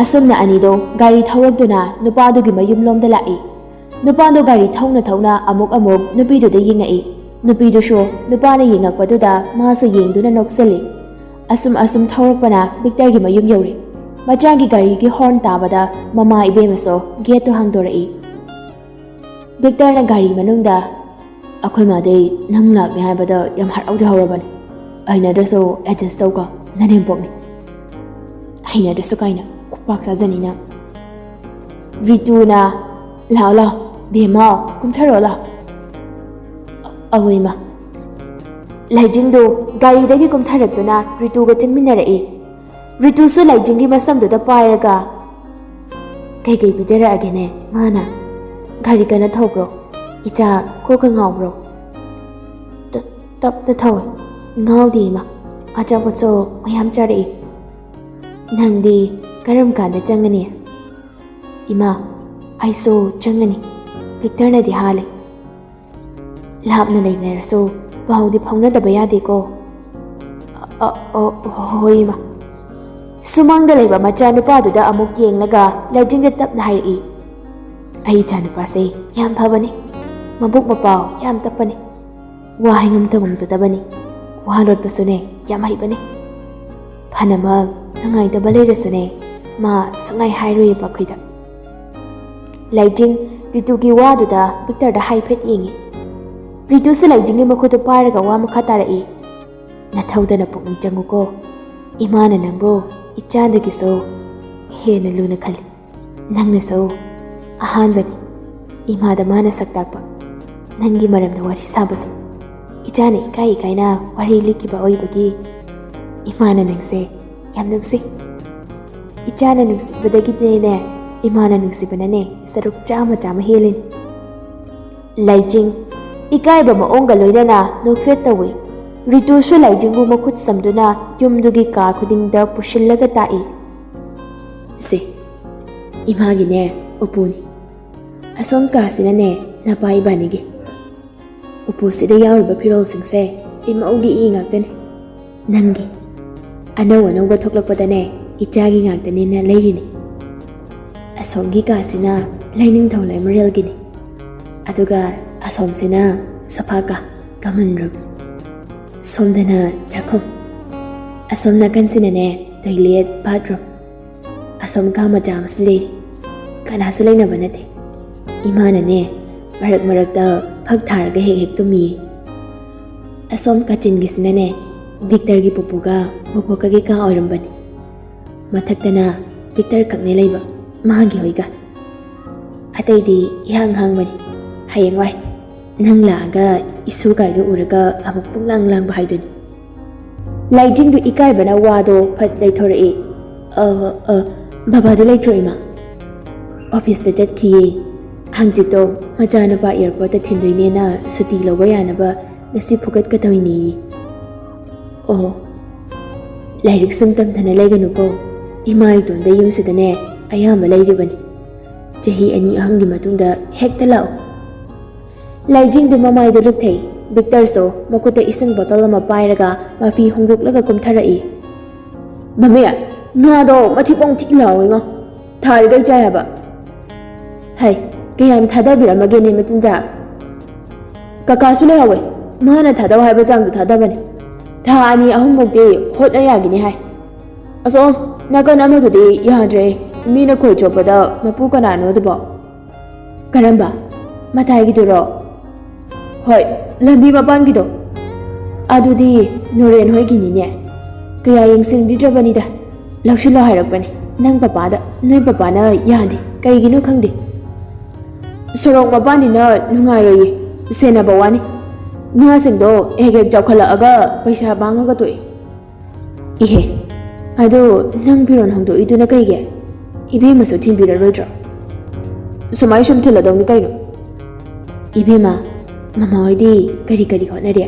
ꯑꯁꯨꯝꯅ ꯑꯅꯤꯗꯣ ꯒꯥꯔꯤ ꯊꯧꯔꯛꯇꯨꯅ ꯅꯨꯄꯥꯗꯨꯒꯤ ꯃꯌꯨꯝꯂꯣꯝꯗ ꯂꯥꯛꯏ꯫ ꯅꯨꯄꯥꯗꯣ ꯒꯥꯔꯤ ꯊꯧꯅ ꯊꯧꯅ ꯑꯃꯨꯛ ꯑꯃꯨꯛ ꯅꯨꯄꯤꯗꯨꯗ ꯌꯦꯡꯉꯛꯏ꯫ ꯅꯨꯄꯤꯗꯨꯁꯨ ꯅꯨꯄꯥꯅ ꯌꯦꯡꯉꯛꯄꯗꯨꯗ ꯃꯥꯁꯨ ꯌꯦꯡꯗꯨꯅ ꯅꯣꯛꯆꯜꯂꯤ꯫ ꯑꯁꯨꯝ ꯑꯁꯨꯝ ꯊꯧꯔꯛꯄꯅ ꯕꯤꯛꯇꯔꯒꯤ ꯃꯌꯨꯝ ꯌꯧꯔꯦ꯫ ꯃꯆꯥꯒꯤ ꯒꯥꯔꯤꯒꯤ ꯍꯣꯔꯟ ꯇꯥꯕꯗ ꯃꯃꯥ ꯏꯕꯦꯝꯃꯁꯨ ꯒꯦꯠꯇꯨ ꯍꯥꯡꯗꯣꯔꯛꯏ꯫ ꯚꯤꯛꯇꯔꯅ ꯒꯥꯔꯤ ꯃꯅꯨꯡꯗ, "ꯑꯩꯈꯣꯏ ꯃꯥꯗꯩ ꯅꯪ ꯂꯥꯛꯅꯤ ꯍꯥꯏꯕꯗ ꯌꯥꯝ ꯍꯔꯥꯎꯖꯍꯧꯔꯕꯅꯤ꯫ ꯍꯩꯅꯗ꯭ꯔꯁꯨ ꯑꯦꯗꯖꯁ ꯇꯧꯀꯣ, ꯅꯅꯦꯝꯄꯣꯛꯅꯤ꯫" "ꯍꯩꯅꯗ꯭ꯔꯁꯨ ꯀꯥꯏꯅ ꯈꯨꯄꯥꯛ ꯆꯥꯖꯅꯤꯅ꯫" ꯔꯤꯇꯨꯅ, "ꯂꯥꯛꯑꯣ ꯂꯥꯛꯑꯣ ꯕꯦꯝꯃ, ꯀꯨꯝꯊꯔꯛꯑꯣ ꯂꯥꯛꯑꯣ꯫" "ꯑꯑꯣꯏ ꯏꯃꯥ꯫" ꯂꯥꯏꯖꯤꯡꯗꯨ ꯒꯥꯔꯤꯗꯒꯤ ꯀꯨꯝꯊꯔꯛꯇꯨꯅ ꯔꯤꯇꯨꯒ ꯆꯪꯃꯤꯟꯅꯔꯛꯏ꯫ ꯔꯤꯇꯨꯁꯨ ꯂꯥꯏꯖꯤꯡꯒꯤ ꯃꯁꯝꯗꯨꯗ ꯄꯥꯏꯔꯒ, "ꯀꯩꯀꯩ ꯄꯤꯖꯔꯛꯑꯒꯦꯅꯦ ꯃꯥꯅ? ꯒꯥꯔꯤ ꯀꯟꯅ ꯊꯧꯕ꯭ꯔꯣ? ꯏꯆꯥ ꯀꯣꯛꯀ ꯉꯥꯎꯕ꯭ꯔꯣ?" "ꯇ-, ꯇꯞꯅ ꯊꯧꯋꯦ꯫ ꯉꯥꯎꯗꯦ ꯏꯃꯥ꯫ ꯑꯆꯥꯄꯣꯠꯁꯨ ꯃꯌꯥꯝ ꯆꯥꯔꯛꯏ꯫ ꯅꯪꯗꯤ ꯀꯔꯝ ꯀꯥꯟꯗ ꯆꯪꯒꯅꯤ?" "ꯏꯃꯥ, ꯑꯩꯁꯨ ꯆꯪꯒꯅꯤ꯫" ꯚꯤꯛꯇꯔꯅꯗꯤ ꯍꯥꯜꯂꯤ꯫ "ꯂꯥꯞꯅ ꯂꯩꯅꯔꯁꯨ ꯄꯥꯎꯗꯤ ꯐꯥꯎꯅꯗꯕ ꯌꯥꯗꯦꯀꯣ?" "ꯑ, ꯑ, ꯑ, ꯍꯣꯏ ꯏꯃꯥ꯫" ꯁꯨꯃꯥꯡꯗ ꯂꯩꯕ ꯃꯆꯥꯅꯨꯄꯥꯗꯨꯗ ꯑꯃꯨꯛ ꯌꯦꯡꯂꯒ ꯂꯥꯏꯖꯤꯡꯗ ꯇꯞꯅ ꯍꯥꯏꯔꯛꯏ, "ꯑꯩ ꯏꯆꯥꯅꯨꯄꯥꯁꯦ ꯌꯥꯝ ꯐꯕꯅꯤ, ꯃꯕꯨꯛ ꯃꯄꯥꯎ ꯌꯥꯝ ꯇꯞꯄꯅꯤ, ꯋꯥ ꯍꯥꯏꯉꯝꯇ ꯉꯝꯖꯗꯕꯅꯤ, ꯋꯥ ꯂꯣꯠꯄꯁꯨꯅꯦ ꯌꯥꯝ ꯍꯩꯕꯅꯤ꯫ ꯐꯅꯃꯛ ꯅꯨꯡꯉꯥꯏꯇꯕ ꯂꯩꯔꯁꯨꯅꯦ, ꯃꯥ ꯁꯨꯡꯍꯥꯏ ꯍꯥꯏꯔꯣꯏꯌꯦꯕ ꯑꯩꯈꯣꯏꯗ꯫" ꯂꯥꯏꯖꯤꯡ ꯔꯤꯇꯨꯒꯤ ꯋꯥꯗꯨꯗ ꯚꯤꯛꯇꯔꯗ ꯍꯥꯏꯐꯦꯠ ꯌꯦꯡꯉꯤ꯫ ꯔꯤꯇꯨꯁꯨ ꯂꯥꯏꯖꯤꯡꯒꯤ ꯃꯈꯨꯠꯇꯨ ꯄꯥꯏꯔꯒ ꯋꯥ ꯃꯈꯥ ꯇꯥꯔꯛꯏ, "ꯅꯊꯧꯗꯅ ꯄꯨꯛꯅꯤꯡ ꯆꯪꯉꯨꯀꯣ꯫ ꯏꯃꯥꯅ ꯅꯪꯕꯨ ꯏꯆꯥꯗꯒꯤꯁꯨ ꯍꯦꯟꯅ ꯂꯨꯅ ꯈꯜꯂꯤ꯫ ꯅꯪꯅꯁꯨ ꯑꯍꯥꯟꯕꯅꯤ ꯏꯃꯥꯗ ꯃꯥꯅ ꯁꯛ ꯇꯥꯛꯄ꯫ ꯅꯪꯒꯤ ꯃꯔꯝꯗ ꯋꯥꯔꯤ ꯁꯥꯕꯁꯨ ꯏꯆꯥꯅ ꯏꯀꯥꯏ ꯏꯀꯥꯏꯅ ꯋꯥꯔꯤ ꯂꯤꯈꯤꯕ ꯑꯣꯏꯕꯒꯤ ꯏꯃꯥꯅ ꯅꯪꯁꯦ ꯌꯥꯝ ꯅꯨꯡꯁꯤ꯫ ꯏꯆꯥꯅ ꯅꯨꯡꯁꯤꯕꯗꯒꯤꯗꯤꯅꯦ, ꯏꯃꯥꯅ ꯅꯨꯡꯁꯤꯕꯅꯅꯦ ꯁꯔꯨꯛ ꯆꯥꯝꯃ ꯆꯥꯝꯃ ꯍꯦꯜꯂꯤꯅꯤ꯫" ꯂꯥꯏꯖꯤꯡ ꯏꯀꯥꯏꯕ ꯃꯑꯣꯡꯒ ꯂꯣꯏꯅꯅ ꯅꯣꯛꯐꯦꯠ ꯇꯧꯏ꯫ ꯔꯤꯇꯨꯁꯨ ꯂꯥꯏꯖꯤꯡꯕꯨ ꯃꯈꯨꯠ ꯁꯝꯗꯨꯅ ꯌꯨꯝꯗꯨꯒꯤ ꯀꯥ ꯈꯨꯗꯤꯡꯗ ꯄꯨꯁꯤꯜꯂꯒ ꯇꯥꯛꯏ, "ꯁꯦ, ꯏꯃꯥꯒꯤꯅꯦ ꯎꯄꯨꯅꯤ꯫ ꯑꯁꯣꯝ ꯀꯥꯁꯤꯅꯅꯦ ꯅꯄꯥ ꯏꯕꯥꯅꯤꯒꯤ꯫ ꯎꯄꯨꯁꯤꯗ ꯌꯥꯎꯔꯤꯕ ꯐꯤꯔꯣꯜꯁꯤꯡꯁꯦ ꯏꯃꯧꯒꯤ ꯏ ꯉꯥꯛꯇꯅꯤ꯫ ꯅꯪꯒꯤ꯫ ꯑꯅꯧ ꯑꯅꯧꯕ ꯊꯣꯛꯂꯛꯄꯗꯅꯦ ꯏꯆꯥꯒꯤ ꯉꯥꯛꯇꯅꯦꯅ ꯂꯩꯔꯤꯅꯤ꯫ ꯑꯁꯣꯝꯒꯤ ꯀꯥꯁꯤꯅ ꯂꯥꯏꯅꯤꯡꯊꯧ ꯂꯩꯃꯔꯦꯜꯒꯤꯅꯤ꯫ ꯑꯗꯨꯒ ꯑꯁꯣꯝꯁꯤꯅ ꯁꯣꯐꯥ ꯀꯥ, ꯀꯃꯟ ꯔꯨꯝ꯫ ꯁꯣꯝꯗꯅ ꯆꯥꯛꯈꯨꯝ꯫ ꯑꯁꯣꯝ ꯅꯥꯀꯟꯁꯤꯅꯅꯦ ꯇꯣꯏꯂꯦꯠ, ꯕꯥꯠꯔꯨꯝ꯫ ꯑꯁꯣꯝ ꯀꯥ ꯃꯆꯥ ꯑꯃꯁꯨ ꯂꯩꯔꯤ꯫ ꯀꯅꯥꯁꯨ ꯂꯩꯅꯕ ꯅꯠꯇꯦ꯫ ꯏꯃꯥꯅꯅꯦ, ꯃꯔꯛ ꯃꯔꯛꯇ ꯐꯛ ꯊꯥꯔꯒ ꯍꯦꯛ ꯍꯦꯛ ꯇꯨꯝꯃꯤꯌꯦ꯫ ꯑꯁꯣꯝ ꯀꯥꯆꯤꯟꯒꯤꯁꯤꯅꯅꯦ, ꯚꯤꯛꯇꯔꯒꯤ ꯄꯨꯄꯨꯒ ꯕꯣꯕꯣꯛꯀꯒꯤ ꯀꯥ ꯑꯣꯏꯔꯝꯕꯅꯤ꯫ ꯃꯊꯛꯇꯅ ꯚꯤꯛꯇꯔ ꯈꯛꯅꯦ ꯂꯩꯕ, ꯃꯥꯒꯤ ꯍꯣꯏꯒ꯫ ꯑꯇꯩꯗꯤ ꯏꯍꯥꯡ ꯍꯥꯡꯕꯅꯤ꯫ ꯍꯌꯦꯡꯋꯥꯏ ꯅꯪ ꯂꯥꯛꯑꯒ ꯏꯁꯨ ꯀꯥꯏꯗꯣ ꯎꯔꯒ ꯑꯃꯨꯛ ꯄꯨꯡꯂꯥꯡ ꯂꯥꯡꯕ ꯍꯥꯏꯗꯨꯅꯤ꯫ ꯂꯥꯏꯖꯤꯡꯗꯨ ꯏꯀꯥꯏꯕꯅ ꯋꯥꯗꯣ ꯐꯠ ꯂꯩꯊꯣꯔꯛꯏ꯫ "ꯑ, ꯑ, ꯕꯕꯥꯗꯤ ꯂꯩꯇ꯭ꯔꯣ, ꯏꯃꯥ?" "ꯑꯣꯐꯤꯁꯇ ꯆꯠꯈꯤꯌꯦ꯫ ꯍꯪꯆꯤꯠꯇꯣ ꯃꯆꯥꯅꯨꯄꯥ ꯑꯦꯌꯥꯔꯄꯣꯔꯠꯇ ꯊꯤꯟꯗꯣꯏꯅꯦꯅ ꯁꯨꯇꯤ ꯂꯧꯕ ꯌꯥꯅꯕ ꯉꯁꯤ ꯐꯨꯒꯠꯀꯗꯣꯏꯅꯦꯌꯦ꯫" "ꯑꯣ, ꯂꯥꯏꯔꯤꯛ ꯁꯨꯝ ꯇꯝꯗꯅ ꯂꯩꯒꯅꯨꯀꯣ꯫ ꯏꯃꯥ ꯏꯇꯣꯟꯗ ꯌꯨꯝꯁꯤꯗꯅꯦ ꯑꯌꯥꯝꯕ ꯂꯩꯔꯤꯕꯅꯤ꯫ ꯆꯍꯤ ꯑꯅꯤ ꯑꯍꯨꯝꯒꯤ ꯃꯇꯨꯡꯗ ꯍꯦꯛꯇ ꯂꯥꯛꯎ꯫" ꯂꯥꯏꯖꯤꯡꯗꯨ ꯃꯃꯥꯏꯗ ꯂꯨꯞꯊꯩ꯫ ꯚꯤꯛꯇꯔꯁꯨ ꯃꯈꯨꯠꯇ ꯏꯁꯤꯡ ꯕꯣꯇꯜ ꯑꯃ ꯄꯥꯏꯔꯒ ꯃꯐꯤ ꯍꯣꯡꯗꯣꯛꯂꯒ ꯀꯨꯝꯊꯔꯛꯏ꯫ "ꯃꯃꯤ, ꯉꯥꯗꯣ ꯃꯊꯤꯕꯣꯡ ꯊꯤ ꯂꯥꯎꯋꯤꯉꯣ꯫ ꯊꯥꯔꯤꯈꯩ ꯆꯥꯏ ꯍꯥꯏꯕ꯫" "ꯍꯩ, ꯀꯌꯥꯝ ꯊꯥꯗꯕꯤꯔꯝꯃꯒꯦꯅꯦ ꯃꯆꯤꯟꯖꯥꯛ?" "ꯀꯀꯥꯁꯨ ꯂꯩꯍꯧꯋꯦ꯫ ꯃꯥꯅ ꯊꯥꯗꯧ ꯍꯥꯏꯕ ꯆꯥꯡꯗꯣ ꯊꯥꯗꯕꯅꯦ꯫ ꯊꯥ ꯑꯅꯤ ꯑꯍꯨꯝꯃꯨꯛꯇꯤ ꯍꯣꯠꯅ ꯌꯥꯒꯤꯅꯤ ꯍꯥꯏ꯫ ꯑꯁꯣꯝ ꯅꯥꯀꯟ ꯑꯃꯗꯨꯗꯤ ꯌꯥꯗ꯭ꯔꯦ꯫ ꯃꯤꯅ ꯈꯣꯏ ꯆꯣꯞꯄꯗ ꯃꯄꯨ ꯀꯅꯥꯅꯣ ꯑꯗꯨꯕꯣ?" "ꯀꯔꯝꯕ? ꯃꯇꯥꯏꯒꯤꯗꯨꯔꯣ?" "ꯍꯣꯏ, ꯂꯝꯕꯤ ꯃꯄꯥꯟꯒꯤꯗꯣ꯫ ꯑꯗꯨꯗꯤ ꯅꯣꯔꯦꯟ ꯍꯣꯏꯒꯤꯅꯤꯅꯦ꯫ ꯀꯌꯥ ꯌꯦꯡꯁꯤꯟꯕꯤꯗ꯭ꯔꯕꯅꯤꯗ꯫ ꯂꯧꯁꯤꯜꯂꯣ ꯍꯥꯏꯔꯛꯄꯅꯦ꯫ ꯅꯪ ꯄꯄꯥꯗ, ꯅꯣꯏ ꯄꯄꯥꯅ ꯌꯥꯗꯦ꯫ ꯀꯩꯒꯤꯅꯣ ꯈꯪꯗꯦ꯫ ꯁꯣꯔꯣꯛ ꯃꯄꯥꯟꯅꯤꯅ ꯅꯨꯡꯉꯥꯏꯔꯣꯏꯌꯦ꯫ ꯁꯦꯟꯅꯕ ꯋꯥꯅꯤ꯫ ꯉꯥꯁꯤꯡꯗꯣ ꯍꯦꯛ ꯍꯦꯛ ꯆꯥꯎꯈꯠꯂꯛꯑꯒ ꯄꯩꯁꯥ ꯃꯥꯡꯉꯒ ꯇꯣꯛꯑꯦ꯫" "ꯏꯍꯦ, ꯑꯗꯣ ꯅꯪ ꯐꯤꯔꯣꯜ ꯍꯣꯡꯗꯣꯛꯏꯗꯨꯅ ꯀꯩꯒꯤ? ꯏꯕꯦꯝꯃꯁꯨ ꯊꯤꯟꯕꯤꯔꯔꯣꯏꯗ꯭ꯔꯣ?" "ꯁꯨꯃꯥꯏ ꯁꯨꯝ ꯊꯤꯜꯂꯗꯧꯅꯤ ꯀꯩꯅꯣ꯫" "ꯏꯕꯦꯝꯃ, ꯃꯃꯥ ꯍꯣꯏꯗꯤ ꯀꯔꯤ ꯀꯔꯤ ꯍꯣꯠꯅꯔꯤ?"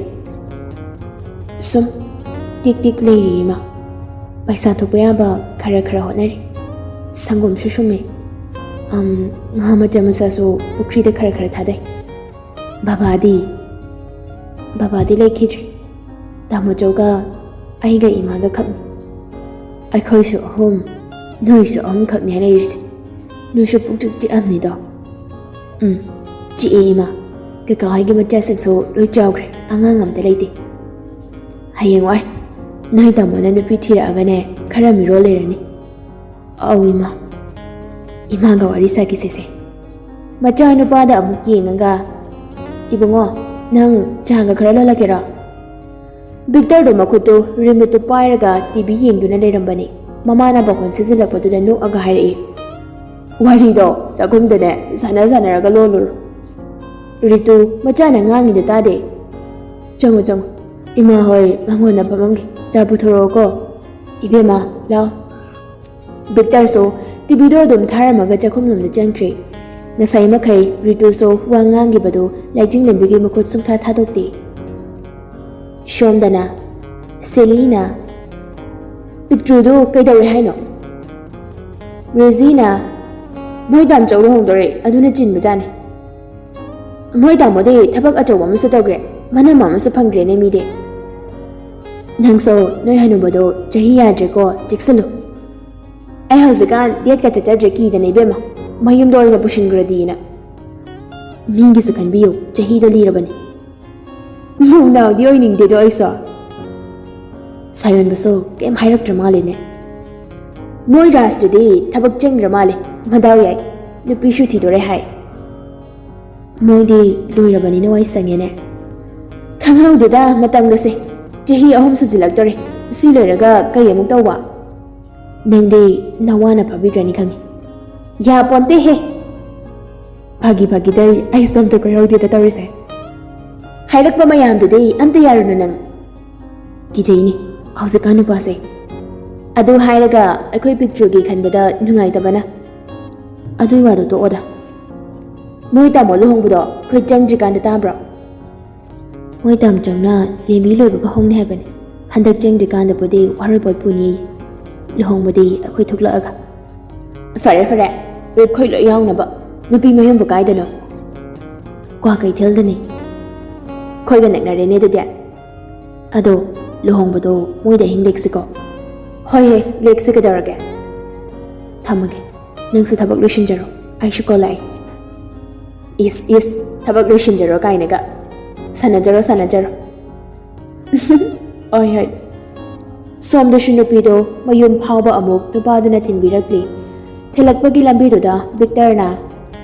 "ꯁꯨꯝ ꯇꯤꯛ ꯇꯤꯛ ꯂꯩꯔꯤ ꯏꯃꯥ꯫ ꯄꯩꯁꯥ ꯊꯣꯛꯄ ꯌꯥꯕ ꯈꯔ ꯈꯔ ꯍꯣꯠꯅꯔꯤ꯫ ꯁꯪꯒꯣꯝꯁꯨ ꯁꯨꯝꯃꯦ꯫ ꯑꯝ, ꯉꯥ ꯃꯆꯥ ꯃꯆꯥꯁꯨ ꯄꯨꯈ꯭ꯔꯤꯗ ꯈꯔ ꯈꯔ ꯊꯥꯗꯩ꯫" "ꯕꯕꯥꯗꯤ?" "ꯕꯕꯥꯗꯤ ꯂꯩꯈꯤꯗ꯭ꯔꯦ꯫ ꯇꯥꯃꯣꯆꯧꯒ ꯑꯩꯒ ꯏꯃꯥꯒ ꯈꯛꯅꯤ꯫ ꯑꯩꯈꯣꯏꯁꯨ ꯑꯍꯨꯝ, ꯅꯣꯏꯁꯨ ꯑꯍꯨꯝ ꯈꯛꯅꯦ ꯂꯩꯔꯤꯁꯦ꯫ ꯅꯣꯏꯁꯨ ꯄꯨꯛꯇꯨ ꯆꯤꯛꯑꯝꯅꯤꯗꯣ꯫" "ꯎꯝ, ꯆꯤꯛꯑꯦ ꯏꯃꯥ꯫ ꯀꯀꯥ ꯍꯣꯏꯒꯤ ꯃꯆꯥꯁꯤꯡꯁꯨ ꯂꯣꯏ ꯆꯥꯎꯈ꯭ꯔꯦ꯫ ꯑꯉꯥꯡ ꯑꯝꯇ ꯂꯩꯇꯦ꯫ ꯍꯌꯦꯡꯋꯥꯏ ꯅꯣꯏ ꯇꯥꯃꯣꯅ ꯅꯨꯄꯤ ꯊꯤꯔꯛꯑꯒꯅꯦ, ꯈꯔ ꯃꯤꯔꯣꯜ ꯂꯩꯔꯅꯤ꯫" ꯑꯧ ꯏꯃꯥ, ꯏꯃꯥꯒ ꯋꯥꯔꯤ ꯁꯥꯈꯤꯁꯦꯁꯦ꯫ ꯃꯆꯥꯅꯨꯄꯥꯗ ꯑꯃꯨꯛ ꯌꯦꯡꯉꯒ, "ꯏꯕꯨꯡꯉꯣ, ꯅꯪ ꯆꯥꯒ ꯈꯔ ꯂꯣꯜꯂꯛꯀꯦꯔꯣ?" ꯕꯤꯛꯇꯔꯗꯣ ꯃꯈꯨꯠꯇꯨ ꯔꯤꯃꯣꯠꯇꯨ ꯄꯥꯏꯔꯒ ꯇꯤ ꯚꯤ ꯌꯦꯡꯗꯨꯅ ꯂꯩꯔꯝꯕꯅꯤ꯫ ꯃꯃꯥꯅ ꯄꯥꯈꯣꯟ ꯁꯤꯖꯤꯜꯂꯛꯄꯗꯨꯗ ꯅꯣꯛꯑꯒ ꯍꯥꯏꯔꯛꯏ, "ꯋꯥꯔꯤꯗꯣ ꯆꯥꯛꯈꯨꯝꯗꯅꯦ ꯁꯥꯟꯅ ꯁꯥꯟꯅꯔꯒ ꯂꯣꯜꯂꯨꯔꯣ꯫ ꯔꯤꯇꯨ, ꯃꯆꯥꯅ ꯉꯥꯡꯉꯤꯗꯣ ꯇꯥꯗꯦ꯫ ꯆꯪꯉꯣ, ꯆꯪꯉꯣ꯫ ꯏꯃꯥ ꯍꯣꯏ ꯃꯉꯣꯟꯗ ꯐꯝꯃꯝꯒꯦ꯫ ꯆꯥ ꯄꯨꯊꯣꯔꯛꯑꯣꯀꯣ꯫ ꯏꯕꯦꯝꯃ, ꯂꯥꯎ꯫" ꯕꯤꯛꯇꯔꯁꯨ ꯇꯤ ꯚꯤꯗꯣ ꯑꯗꯨꯝ ꯊꯥꯔꯝꯃꯒ ꯆꯥꯛꯈꯨꯝꯂꯣꯝꯗ ꯆꯪꯈ꯭ꯔꯦ꯫ ꯉꯁꯥꯏ ꯃꯈꯩ ꯔꯤꯇꯨꯁꯨ ꯋꯥ ꯉꯥꯡꯈꯤꯕꯗꯨ ꯂꯥꯏꯖꯤꯡꯂꯦꯝꯕꯤꯒꯤ ꯃꯈꯨꯠ ꯁꯨꯡꯊꯥ ꯊꯥꯗꯣꯛꯇꯦ꯫ ꯁꯣꯝꯗꯅ ꯁꯦꯂꯤꯅ, "ꯄꯤꯛꯇ꯭ꯔꯨꯗꯨ ꯀꯩꯗꯧꯔꯦ ꯍꯥꯏꯅꯣ?" ꯔꯦꯖꯤꯅ, "ꯃꯣꯏ ꯇꯥꯝꯆꯧ ꯂꯨꯍꯣꯡꯗꯣꯔꯦ, ꯑꯗꯨꯅ ꯆꯤꯟꯕꯖꯥꯠꯅꯤ꯫ ꯃꯣꯏ ꯇꯥꯃꯣꯗꯤ ꯊꯕꯛ ꯑꯆꯧꯕ ꯑꯃꯁꯨ ꯇꯧꯈ꯭ꯔꯦ, ꯃꯅꯝ ꯑꯃꯁꯨ ꯐꯪꯈ꯭ꯔꯦꯅꯦ ꯃꯤꯗꯤ꯫ ꯅꯪꯁꯨ ꯅꯣꯏ ꯍꯅꯨꯕꯗꯣ ꯆꯍꯤ ꯌꯥꯗ꯭ꯔꯦꯀꯣ, ꯆꯦꯛꯁꯤꯜꯂꯨ꯫ ꯑꯩ ꯍꯧꯖꯤꯛꯀꯥꯟ ꯗꯦꯠꯀ ꯆꯠꯆꯗ꯭ꯔꯦ ꯀꯤꯗꯅ ꯏꯕꯦꯝꯃ, ꯃꯌꯨꯝꯗ ꯑꯣꯏꯅ ꯄꯨꯁꯤꯟꯈ꯭ꯔꯗꯤꯅ꯫ ꯃꯤꯒꯤꯁꯨ ꯈꯟꯕꯤꯌꯨ, ꯆꯍꯤꯗꯣ ꯂꯤꯔꯕꯅꯤ꯫" "ꯃꯧ ꯅꯥꯎꯗꯤ ꯑꯣꯏꯅꯤꯡꯗꯦꯗꯣ ꯑꯩꯁꯨ꯫" ꯁꯥꯌꯣꯟꯕꯁꯨ ꯀꯩꯝ ꯍꯥꯏꯔꯛꯇ꯭ꯔ ꯃꯥꯜꯂꯦꯅꯦ꯫ "ꯃꯣꯏ ꯔꯥꯖꯇꯨꯗꯤ ꯊꯕꯛ ꯆꯪꯈ꯭ꯔ ꯃꯥꯜꯂꯦ, ꯃꯗꯥꯎ ꯌꯥꯏ, ꯅꯨꯄꯤꯁꯨ ꯊꯤꯗꯣꯔꯦ ꯍꯥꯏ꯫" "ꯃꯣꯏꯗꯤ ꯂꯣꯏꯔꯕꯅꯤꯅ ꯋꯥꯏ ꯁꯪꯉꯦꯅꯦ꯫" "ꯈꯪꯍꯧꯗꯦꯗ ꯃꯇꯝꯒꯁꯦ, ꯆꯍꯤ ꯑꯍꯨꯝ ꯁꯨꯖꯤꯜꯂꯛꯇꯣꯔꯦ꯫ ꯁꯤ ꯂꯣꯏꯔꯒ ꯀꯩ ꯑꯃꯨꯛ ꯇꯧꯕ?" "ꯅꯪꯗꯤ ꯅꯋꯥꯅ ꯐꯥꯕꯤꯈ꯭ꯔꯅꯤ ꯈꯪꯉꯤ꯫" "ꯌꯥꯄꯣꯟꯇꯦꯍꯦ꯫" "ꯐꯥꯒꯤ ꯐꯥꯒꯤꯗꯩ ꯑꯩꯁꯨ ꯑꯝꯇ ꯀꯣꯏꯍꯧꯗꯦꯗ ꯇꯧꯔꯤꯁꯦ꯫" "ꯍꯥꯏꯔꯛꯄ ꯃꯌꯥꯝꯗꯨꯗꯤ ꯑꯝꯇ ꯌꯥꯔꯨꯅꯨ ꯅꯪ꯫" "ꯀꯤꯖꯩꯅꯦ ꯍꯧꯖꯤꯛꯀꯥꯟ ꯅꯨꯄꯥꯁꯦ꯫" "ꯑꯗꯨ ꯍꯥꯏꯔꯒ ꯑꯩꯈꯣꯏ ꯄꯤꯛꯇ꯭ꯔꯨꯒꯤ ꯈꯟꯕꯗ ꯅꯨꯡꯉꯥꯏꯇꯕꯅ꯫" "ꯑꯗꯨꯏ ꯋꯥꯗꯣ ꯇꯣꯛꯑꯣꯗ꯫ ꯃꯣꯏ ꯇꯥꯃꯣ ꯂꯨꯍꯣꯡꯕꯗꯣ ꯑꯩꯈꯣꯏ ꯆꯪꯗ꯭ꯔꯤꯀꯥꯟꯗ ꯇꯥꯕ꯭ꯔꯣ?" "ꯃꯣꯏ ꯇꯥꯝꯆꯧꯅ ꯂꯦꯝꯕꯤ ꯂꯣꯏꯕꯒ ꯍꯣꯡꯅꯤ ꯍꯥꯏꯕꯅꯤ꯫ ꯍꯟꯗꯛ ꯆꯪꯗ꯭ꯔꯤꯀꯥꯟꯗꯕꯨꯗꯤ ꯋꯥꯔꯣꯏꯄꯣꯠ ꯄꯨꯅꯤ꯫ ꯂꯨꯍꯣꯡꯕꯗꯤ ꯑꯩꯈꯣꯏ ꯊꯣꯛꯂꯛꯑꯒ꯫" "ꯐꯔꯦ ꯐꯔꯦ, ꯑꯩꯈꯣꯏ ꯂꯣꯏ ꯌꯥꯎꯅꯕ꯫ ꯅꯨꯄꯤ ꯃꯌꯨꯝꯕꯨ ꯀꯥꯏꯗꯅꯣ?" "ꯀ꯭ꯋꯥꯀꯩꯊꯦꯜꯗꯅꯤ꯫" "ꯑꯩꯈꯣꯏꯒ ꯅꯛꯅꯔꯦꯅꯦ ꯑꯗꯨꯗꯤ꯫" "ꯑꯗꯣ ꯂꯨꯍꯣꯡꯕꯗꯣ ꯃꯣꯏꯗ ꯑꯍꯤꯡ ꯂꯦꯛꯁꯤꯀꯣ?" "ꯍꯣꯏ ꯍꯦ, ꯂꯦꯛꯁꯤ ꯀꯩꯗꯧꯔꯒꯦ?" "ꯊꯝꯃꯒꯦ, ꯅꯪꯁꯨ ꯊꯕꯛ ꯂꯣꯏꯁꯤꯟꯖꯔꯣ, ꯑꯩꯁꯨ ꯀꯣꯜ ꯂꯥꯛꯑꯦ꯫" "ꯏꯁ ꯏꯁ, ꯊꯕꯛ ꯂꯣꯏꯁꯤꯟꯖꯔꯣ ꯀꯥꯏꯅꯒ꯫ ꯁꯥꯟꯅꯖꯔꯣ, ꯁꯥꯟꯅꯖꯔꯣ꯫" "ꯍꯣꯏ ꯍꯣꯏ꯫" ꯁꯣꯝꯗꯁꯨ ꯅꯨꯄꯤꯗꯣ ꯃꯌꯨꯝ ꯐꯥꯎꯕ ꯑꯃꯨꯛ ꯅꯨꯄꯥꯗꯨꯅ ꯊꯤꯟꯕꯤꯔꯛꯂꯤ꯫ ꯊꯤꯜꯂꯛꯄꯒꯤ ꯂꯝꯕꯤꯗꯨꯗ ꯕꯤꯛꯇꯔꯅ,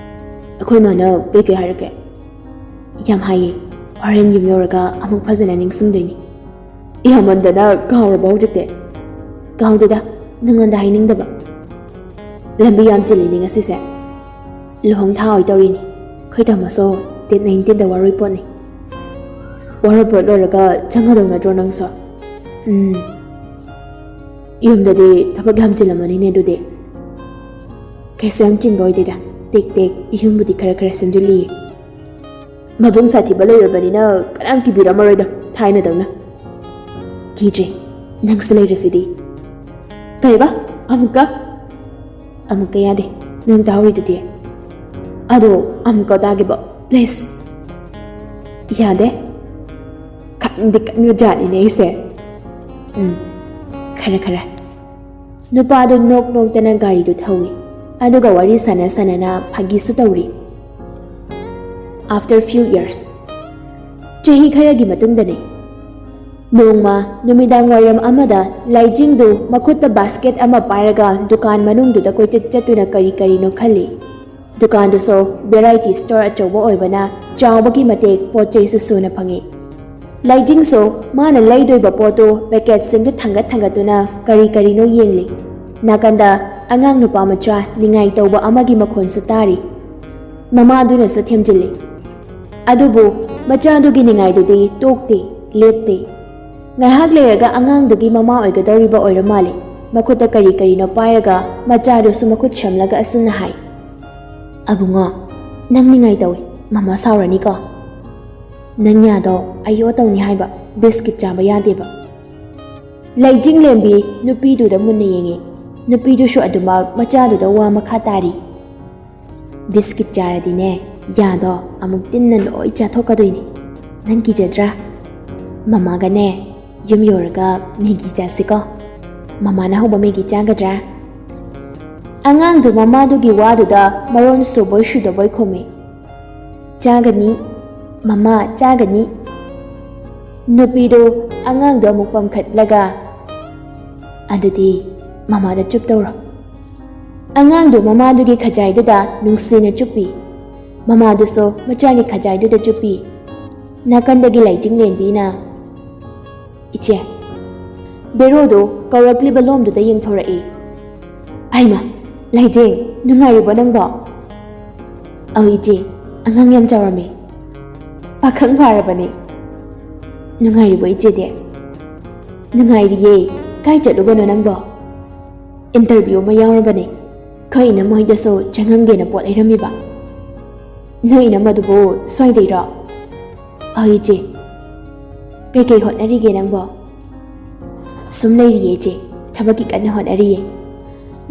"ꯑꯩꯈꯣꯏ ꯃꯥꯅ ꯀꯩꯀꯩ ꯍꯥꯏꯔꯛꯀꯦ?" "ꯌꯥꯝ ꯍꯥꯏꯌꯦ꯫ ꯍꯣꯔꯦꯟ ꯌꯨꯝ ꯌꯧꯔꯒ ꯑꯃꯨꯛ ꯐꯖꯅ ꯅꯤꯡꯁꯤꯡꯗꯣꯏꯅꯤ꯫" "ꯌꯥꯝꯃꯟꯗꯅ ꯀꯥꯎꯔꯕꯣ ꯍꯧꯖꯤꯛꯇꯤ?" "ꯀꯥꯎꯗꯦꯗ, ꯅꯉꯣꯟꯗ ꯍꯥꯏꯅꯤꯡꯗꯕ꯫ ꯂꯝꯕꯤ ꯌꯥꯝ ꯆꯤꯜꯂꯤꯅꯦ ꯉꯁꯤꯁꯦ꯫ ꯂꯨꯍꯣꯡ ꯊꯥ ꯑꯣꯏ ꯇꯧꯔꯤꯅꯤ꯫ ꯑꯩꯈꯣꯏ ꯇꯥꯃꯣꯁꯨ ꯗꯦꯠ ꯅꯥꯏꯟꯇꯤꯟꯗ ꯋꯥꯔꯣꯏ ꯄꯣꯠꯅꯤ꯫" "ꯋꯥꯔꯣꯏ ꯄꯣꯠ ꯂꯣꯏꯔꯒ ꯆꯪꯒꯗꯧ ꯅꯠꯇ꯭ꯔꯣ ꯅꯪꯁꯨ?" "ꯎꯝ꯫ ꯌꯨꯝꯗꯗꯤ ꯊꯕꯛ ꯌꯥꯝ ꯆꯤꯜꯂꯝꯃꯅꯤꯅꯦ ꯑꯗꯨꯗꯤ?" "ꯀꯩꯁꯨ ꯌꯥꯝ ꯆꯤꯟꯕ ꯑꯣꯏꯗꯦꯗ꯫ ꯇꯦꯛ ꯇꯦꯛ ꯌꯨꯝꯕꯨꯗꯤ ꯈꯔ ꯈꯔ ꯁꯦꯝꯖꯤꯜꯂꯤꯌꯦ꯫" "ꯃꯕꯨꯡ ꯁꯥꯊꯤꯕ ꯂꯩꯔꯕꯅꯤꯅ ꯀꯅꯥꯝ ꯀꯤꯕꯤꯔꯝꯃꯔꯣꯏꯗ, ꯊꯥꯏꯅꯗꯧꯅ꯫" "ꯀꯤꯗ꯭ꯔꯦ, ꯅꯪꯁꯨ ꯂꯩꯔꯁꯤꯗꯤ꯫" "ꯀꯩꯕ? ꯑꯃꯨꯛꯀ?" "ꯑꯃꯨꯛꯀ ꯌꯥꯗꯦ, ꯅꯪ ꯇꯥꯍꯧꯔꯤꯗꯨꯗꯤ꯫" "ꯑꯗꯣ ꯑꯃꯨꯛꯀ ꯇꯥꯒꯦꯕ, ꯄ꯭ꯂꯤꯖ꯫" "ꯌꯥꯗꯦ? ꯈꯪꯗꯤ ꯀꯟꯕ ꯖꯥꯠꯅꯤꯅꯦ ꯑꯩꯁꯦ꯫" "ꯎꯝ, ꯈꯔ ꯈꯔ꯫" ꯅꯨꯄꯥꯗꯨ ꯅꯣꯛ ꯅꯣꯛꯇꯅ ꯒꯥꯔꯤꯗꯨ ꯊꯧꯏ, ꯑꯗꯨꯒ ꯋꯥꯔꯤ ꯁꯥꯟꯅ ꯁꯥꯟꯅꯅ ꯐꯥꯒꯤꯁꯨ ꯇꯧꯔꯤ꯫ After few years, ꯆꯍꯤ ꯈꯔꯒꯤ ꯃꯇꯨꯡꯗꯅꯤ꯫ ꯅꯣꯡꯃ ꯅꯨꯃꯤꯗꯥꯡ ꯋꯥꯏꯔꯝ ꯑꯃꯗ ꯂꯥꯏꯖꯤꯡꯗꯨ ꯃꯈꯨꯠꯇ ꯕꯥꯁꯀꯦꯠ ꯑꯃ ꯄꯥꯏꯔꯒ ꯗꯨꯀꯥꯟ ꯃꯅꯨꯡꯗꯨꯗ ꯀꯣꯏꯆꯠ ꯆꯠꯇꯨꯅ ꯀꯔꯤ ꯀꯔꯤꯅꯣ ꯈꯜꯂꯤ꯫ ꯗꯨꯀꯥꯟꯗꯨꯁꯨ ꯚꯦꯔꯥꯏꯇꯤ ꯁ꯭ꯇꯣꯔ ꯑꯆꯧꯕ ꯑꯣꯏꯕꯅ ꯆꯥꯎꯕꯒꯤ ꯃꯇꯤꯛ ꯄꯣꯠ ꯆꯩꯁꯨ ꯁꯨꯅ ꯐꯪꯏ꯫ ꯂꯥꯏꯖꯤꯡꯁꯨ ꯃꯥꯅ ꯂꯩꯗꯣꯏꯕ ꯄꯣꯠꯇꯨ ꯄꯦꯀꯦꯠꯁꯤꯡꯗꯨ ꯊꯥꯡꯒꯠ ꯊꯥꯡꯒꯠꯇꯨꯅ ꯀꯔꯤ ꯀꯔꯤꯅꯣ ꯌꯦꯡꯂꯤ꯫ ꯅꯥꯀꯟꯗ ꯑꯉꯥꯡ ꯅꯨꯄꯥ ꯃꯆꯥ ꯅꯤꯡꯉꯥꯏ ꯇꯧꯕ ꯑꯃꯒꯤ ꯃꯈꯣꯟꯁꯨ ꯇꯥꯔꯤ꯫ ꯃꯃꯥꯗꯨꯅꯁꯨ ꯊꯦꯝꯖꯤꯜꯂꯤ꯫ ꯑꯗꯨꯕꯨ ꯃꯆꯥꯗꯨꯒꯤ ꯅꯤꯡꯉꯥꯏꯗꯨꯗꯤ ꯇꯣꯛꯇꯦ, ꯂꯦꯞꯇꯦ꯫ ꯉꯥꯏꯍꯥꯛ ꯂꯩꯔꯒ ꯑꯉꯥꯡꯗꯨꯒꯤ ꯃꯃꯥ ꯑꯣꯏꯒꯗꯧꯔꯤꯕ ꯑꯣꯏꯔ ꯃꯥꯜꯂꯤ꯫ ꯃꯈꯨꯠꯇ ꯀꯔꯤ ꯀꯔꯤꯅꯣ ꯄꯥꯏꯔꯒ ꯃꯆꯥꯗꯨꯁꯨ ꯃꯈꯨꯠ ꯁꯝꯂꯒ ꯑꯁꯨꯝꯅ ꯍꯥꯏ, "ꯑꯕꯨꯡꯉꯣ, ꯅꯪ ꯅꯤꯡꯉꯥꯏ ꯇꯧꯏ, ꯃꯃꯥ ꯁꯥꯎꯔꯅꯤꯀꯣ꯫ ꯅꯪ ꯌꯥꯗꯣ ꯑꯌꯣ ꯇꯧꯅꯤ ꯍꯥꯏꯕ, ꯕꯤꯁꯀꯤꯠ ꯆꯥꯕ ꯌꯥꯗꯦꯕ꯫" ꯂꯩꯖꯤꯡꯂꯦꯝꯕꯤ ꯅꯨꯄꯤꯗꯨꯗ ꯃꯨꯟꯅ ꯌꯦꯡꯉꯤ꯫ ꯅꯨꯄꯤꯗꯨꯁꯨ ꯑꯗꯨꯃꯛ ꯃꯆꯥꯗꯨꯗ ꯋꯥ ꯃꯈꯥ ꯇꯥꯔꯤ꯫ "ꯕꯤꯁꯀꯤꯠ ꯆꯥꯔꯗꯤꯅꯦ, ꯌꯥꯗꯣ ꯑꯃꯨꯛ ꯇꯤꯟꯅ ꯂꯣꯏ ꯆꯥꯊꯣꯛꯀꯗꯣꯏꯅꯤ꯫ ꯅꯪ ꯀꯤꯖꯗ꯭ꯔꯥ? ꯃꯃꯥꯒꯅꯦ, ꯌꯨꯝ ꯌꯧꯔꯒ ꯃꯦꯒꯤ ꯆꯥꯁꯤꯀꯣ꯫ ꯃꯃꯥꯅ ꯍꯧꯕ ꯃꯦꯒꯤ ꯆꯥꯒꯗ꯭ꯔꯥ?" ꯑꯉꯥꯡꯗꯨ ꯃꯃꯥꯗꯨꯒꯤ ꯋꯥꯗꯨꯗ ꯃꯔꯣꯟ ꯁꯨꯕꯣꯏ ꯁꯨꯗꯕꯣꯏ ꯈꯨꯝꯃꯤ꯫ "ꯆꯥꯒꯅꯤ, ꯃꯃꯥ, ꯆꯥꯒꯅꯤ꯫" ꯅꯨꯄꯤꯗꯨ ꯑꯉꯥꯡꯗꯨ ꯑꯃꯨꯛ ꯄꯝꯈꯠꯂꯒ, "ꯑꯗꯨꯗꯤ ꯃꯃꯥꯗ ꯆꯨꯞ ꯇꯧꯔꯣ꯫" ꯑꯉꯥꯡꯗꯨ ꯃꯃꯥꯗꯨꯒꯤ ꯈꯖꯥꯏꯗꯨꯗ ꯅꯨꯡꯁꯤꯅ ꯆꯨꯞꯄꯤ꯫ ꯃꯃꯥꯗꯨꯁꯨ ꯃꯆꯥꯒꯤ ꯈꯖꯥꯏꯗꯨꯗ ꯆꯨꯞꯄꯤ꯫ ꯅꯥꯀꯟꯗꯒꯤ ꯂꯥꯏꯖꯤꯡ ꯂꯦꯝꯕꯤꯅ, "ꯏꯆꯦ꯫" ꯕꯦꯔꯣꯗꯨ ꯀꯧꯔꯛꯂꯤꯕ ꯂꯣꯝꯗꯨꯗ ꯌꯦꯡꯊꯣꯔꯛꯏ꯫ "ꯍꯩꯃ, ꯂꯥꯏꯖꯤꯡ, ꯅꯨꯡꯉꯥꯏꯔꯤꯕꯣ ꯅꯪꯕꯣ?" "ꯑꯧ ꯏꯆꯦ, ꯑꯉꯥꯡ ꯌꯥꯝ ꯆꯥꯎꯔꯝꯃꯦ꯫ ꯄꯥꯈꯪ ꯐꯥꯔꯕꯅꯦ꯫" "ꯅꯨꯡꯉꯥꯏꯔꯤꯕꯣ ꯏꯆꯦꯗꯤ?" "ꯅꯨꯡꯉꯥꯏꯔꯤꯌꯦ꯫ ꯀꯥꯏ ꯆꯠꯂꯨꯕꯅꯣ ꯅꯪꯕꯣ?" "ꯏꯟꯇꯔꯚꯤꯌꯨ ꯑꯃ ꯌꯥꯎꯔꯨꯕꯅꯦ꯫ ꯑꯩꯈꯣꯏ ꯏꯅꯝꯃ ꯍꯣꯏꯗꯁꯨ ꯆꯪꯉꯝꯒꯦꯅ ꯄꯣꯠ ꯂꯩꯔꯝꯃꯤꯕ꯫" "ꯅꯣꯏ ꯏꯅꯝꯃꯗꯨꯕꯨ ꯁ꯭ꯋꯥꯏꯗꯩꯔꯣ?" "ꯑꯧ ꯏꯆꯦ꯫" "ꯀꯩꯀꯩ ꯍꯣꯠꯅꯔꯤꯒꯦ ꯅꯪꯕꯣ?" "ꯁꯨꯝ ꯂꯩꯔꯤꯌꯦ ꯏꯆꯦ, ꯊꯕꯛꯀꯤ ꯀꯟꯅ ꯍꯣꯠꯅꯔꯤꯌꯦ꯫"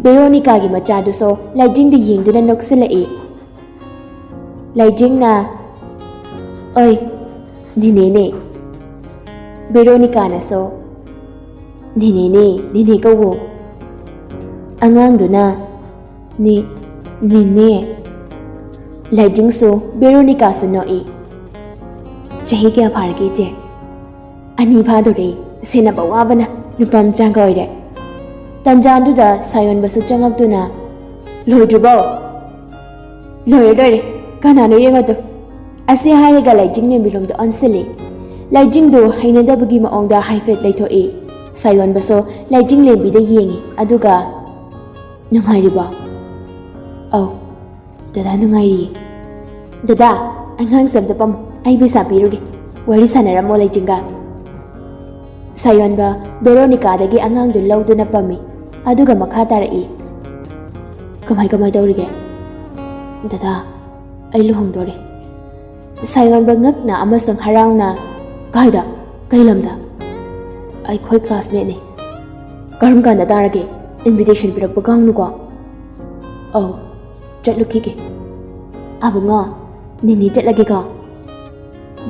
ꯕꯦꯔꯣꯅꯤꯀꯥꯒꯤ ꯃꯆꯥꯗꯨꯁꯨ ꯂꯥꯏꯖꯤꯡꯗ ꯌꯦꯡꯗꯨꯅ ꯅꯣꯛꯁꯤꯜꯂꯛꯏ꯫ ꯂꯥꯏꯖꯤꯡꯅ, "ꯑꯣꯏ, ꯅꯦꯅꯦꯅꯦ꯫" ꯕꯦꯔꯣꯅꯤꯀꯥꯅꯁꯨ, "ꯅꯦꯅꯦꯅꯦ, ꯅꯦꯅꯦ ꯀꯧꯋꯣ꯫" ꯑꯉꯥꯡꯗꯨꯅ, "ꯅꯦ, ꯅꯦꯅꯦ꯫" ꯂꯥꯏꯖꯤꯡꯁꯨ ꯕꯦꯔꯣꯅꯤꯀꯥꯁꯨ ꯅꯣꯛꯏ꯫ "ꯆꯍꯤ ꯀꯌꯥ ꯐꯥꯔꯒꯦ ꯏꯆꯦ?" "ꯑꯅꯤ ꯐꯥꯗꯣꯔꯦ, ꯁꯦꯟꯅꯕ ꯋꯥꯕꯅ ꯅꯨꯄꯥ ꯃꯆꯥꯒ ꯑꯣꯏꯔꯦ꯫" ꯇꯟꯖꯥꯗꯨꯗ ꯁꯥꯌꯣꯟꯕꯁꯨ ꯆꯪꯉꯛꯇꯨꯅ, "ꯂꯣꯏꯗ꯭ꯔꯤꯕꯣ?" "ꯂꯣꯏꯔꯦ, ꯂꯣꯏꯔꯦ, ꯀꯅꯥꯅꯣ ꯌꯦꯡꯉꯣꯗꯣ꯫" ꯑꯁꯤ ꯍꯥꯏꯔꯒ ꯂꯥꯏꯖꯤꯡ ꯂꯦꯝꯕꯤꯔꯣꯝꯗ ꯑꯣꯟꯁꯤꯜꯂꯤ꯫ ꯂꯥꯏꯖꯤꯡꯗꯨ ꯍꯩꯅꯗꯕꯒꯤ ꯃꯑꯣꯡꯗ ꯍꯥꯏꯐꯦꯠ ꯂꯩꯊꯣꯛꯏ꯫ ꯁꯥꯌꯣꯟꯕꯁꯨ ꯂꯥꯏꯖꯤꯡ ꯂꯦꯝꯕꯤꯗ ꯌꯦꯡꯉꯤ, ꯑꯗꯨꯒ, "ꯅꯨꯡꯉꯥꯏꯔꯤꯕꯣ?" "ꯑꯧ, ꯗꯗꯥ ꯅꯨꯡꯉꯥꯏꯔꯤꯌꯦ꯫" "ꯗꯗꯥ, ꯑꯉꯥꯡꯁꯦ ꯑꯝꯇ ꯄꯝꯃꯣ, ꯑꯩ ꯄꯩꯁꯥ ꯄꯤꯔꯨꯒꯦ, ꯋꯥꯔꯤ ꯁꯥꯟꯅꯔꯝꯃꯣ ꯂꯥꯏꯖꯤꯡꯒ꯫" ꯁꯥꯌꯣꯟꯕ ꯕꯦꯔꯣꯅꯤꯀꯥꯗꯒꯤ ꯑꯉꯥꯡꯗꯨ ꯂꯧꯗꯨꯅ ꯄꯝꯃꯤ, ꯑꯗꯨꯒ ꯃꯈꯥ ꯇꯥꯔꯛꯏ꯫ "ꯀꯃꯥꯏ ꯀꯃꯥꯏ ꯇꯧꯔꯤꯒꯦ?" "ꯗꯗꯥ, ꯑꯩ ꯂꯨꯍꯣꯡꯗꯣꯔꯦ꯫" ꯁꯥꯌꯣꯟꯕ ꯉꯛꯅ ꯑꯃꯁꯨꯡ ꯍꯔꯥꯎꯅ, "ꯀꯥꯏꯗ? ꯀꯩ ꯂꯝꯗ?" "ꯑꯩꯈꯣꯏ ꯀ꯭ꯂꯥꯁꯃꯦꯠꯅꯦ꯫" "ꯀꯔꯝ ꯀꯥꯟꯗ ꯇꯥꯔꯒꯦ? ꯏꯟꯚꯤꯇꯦꯁꯟ ꯄꯤꯔꯛꯄ ꯀꯥꯎꯅꯨꯀꯣ꯫" "ꯑꯧ, ꯆꯠꯂꯨꯈꯤꯒꯦ꯫" "ꯑꯕꯨꯡꯉꯣ, ꯅꯤꯅꯤ ꯆꯠꯂꯒꯦꯀꯣ꯫"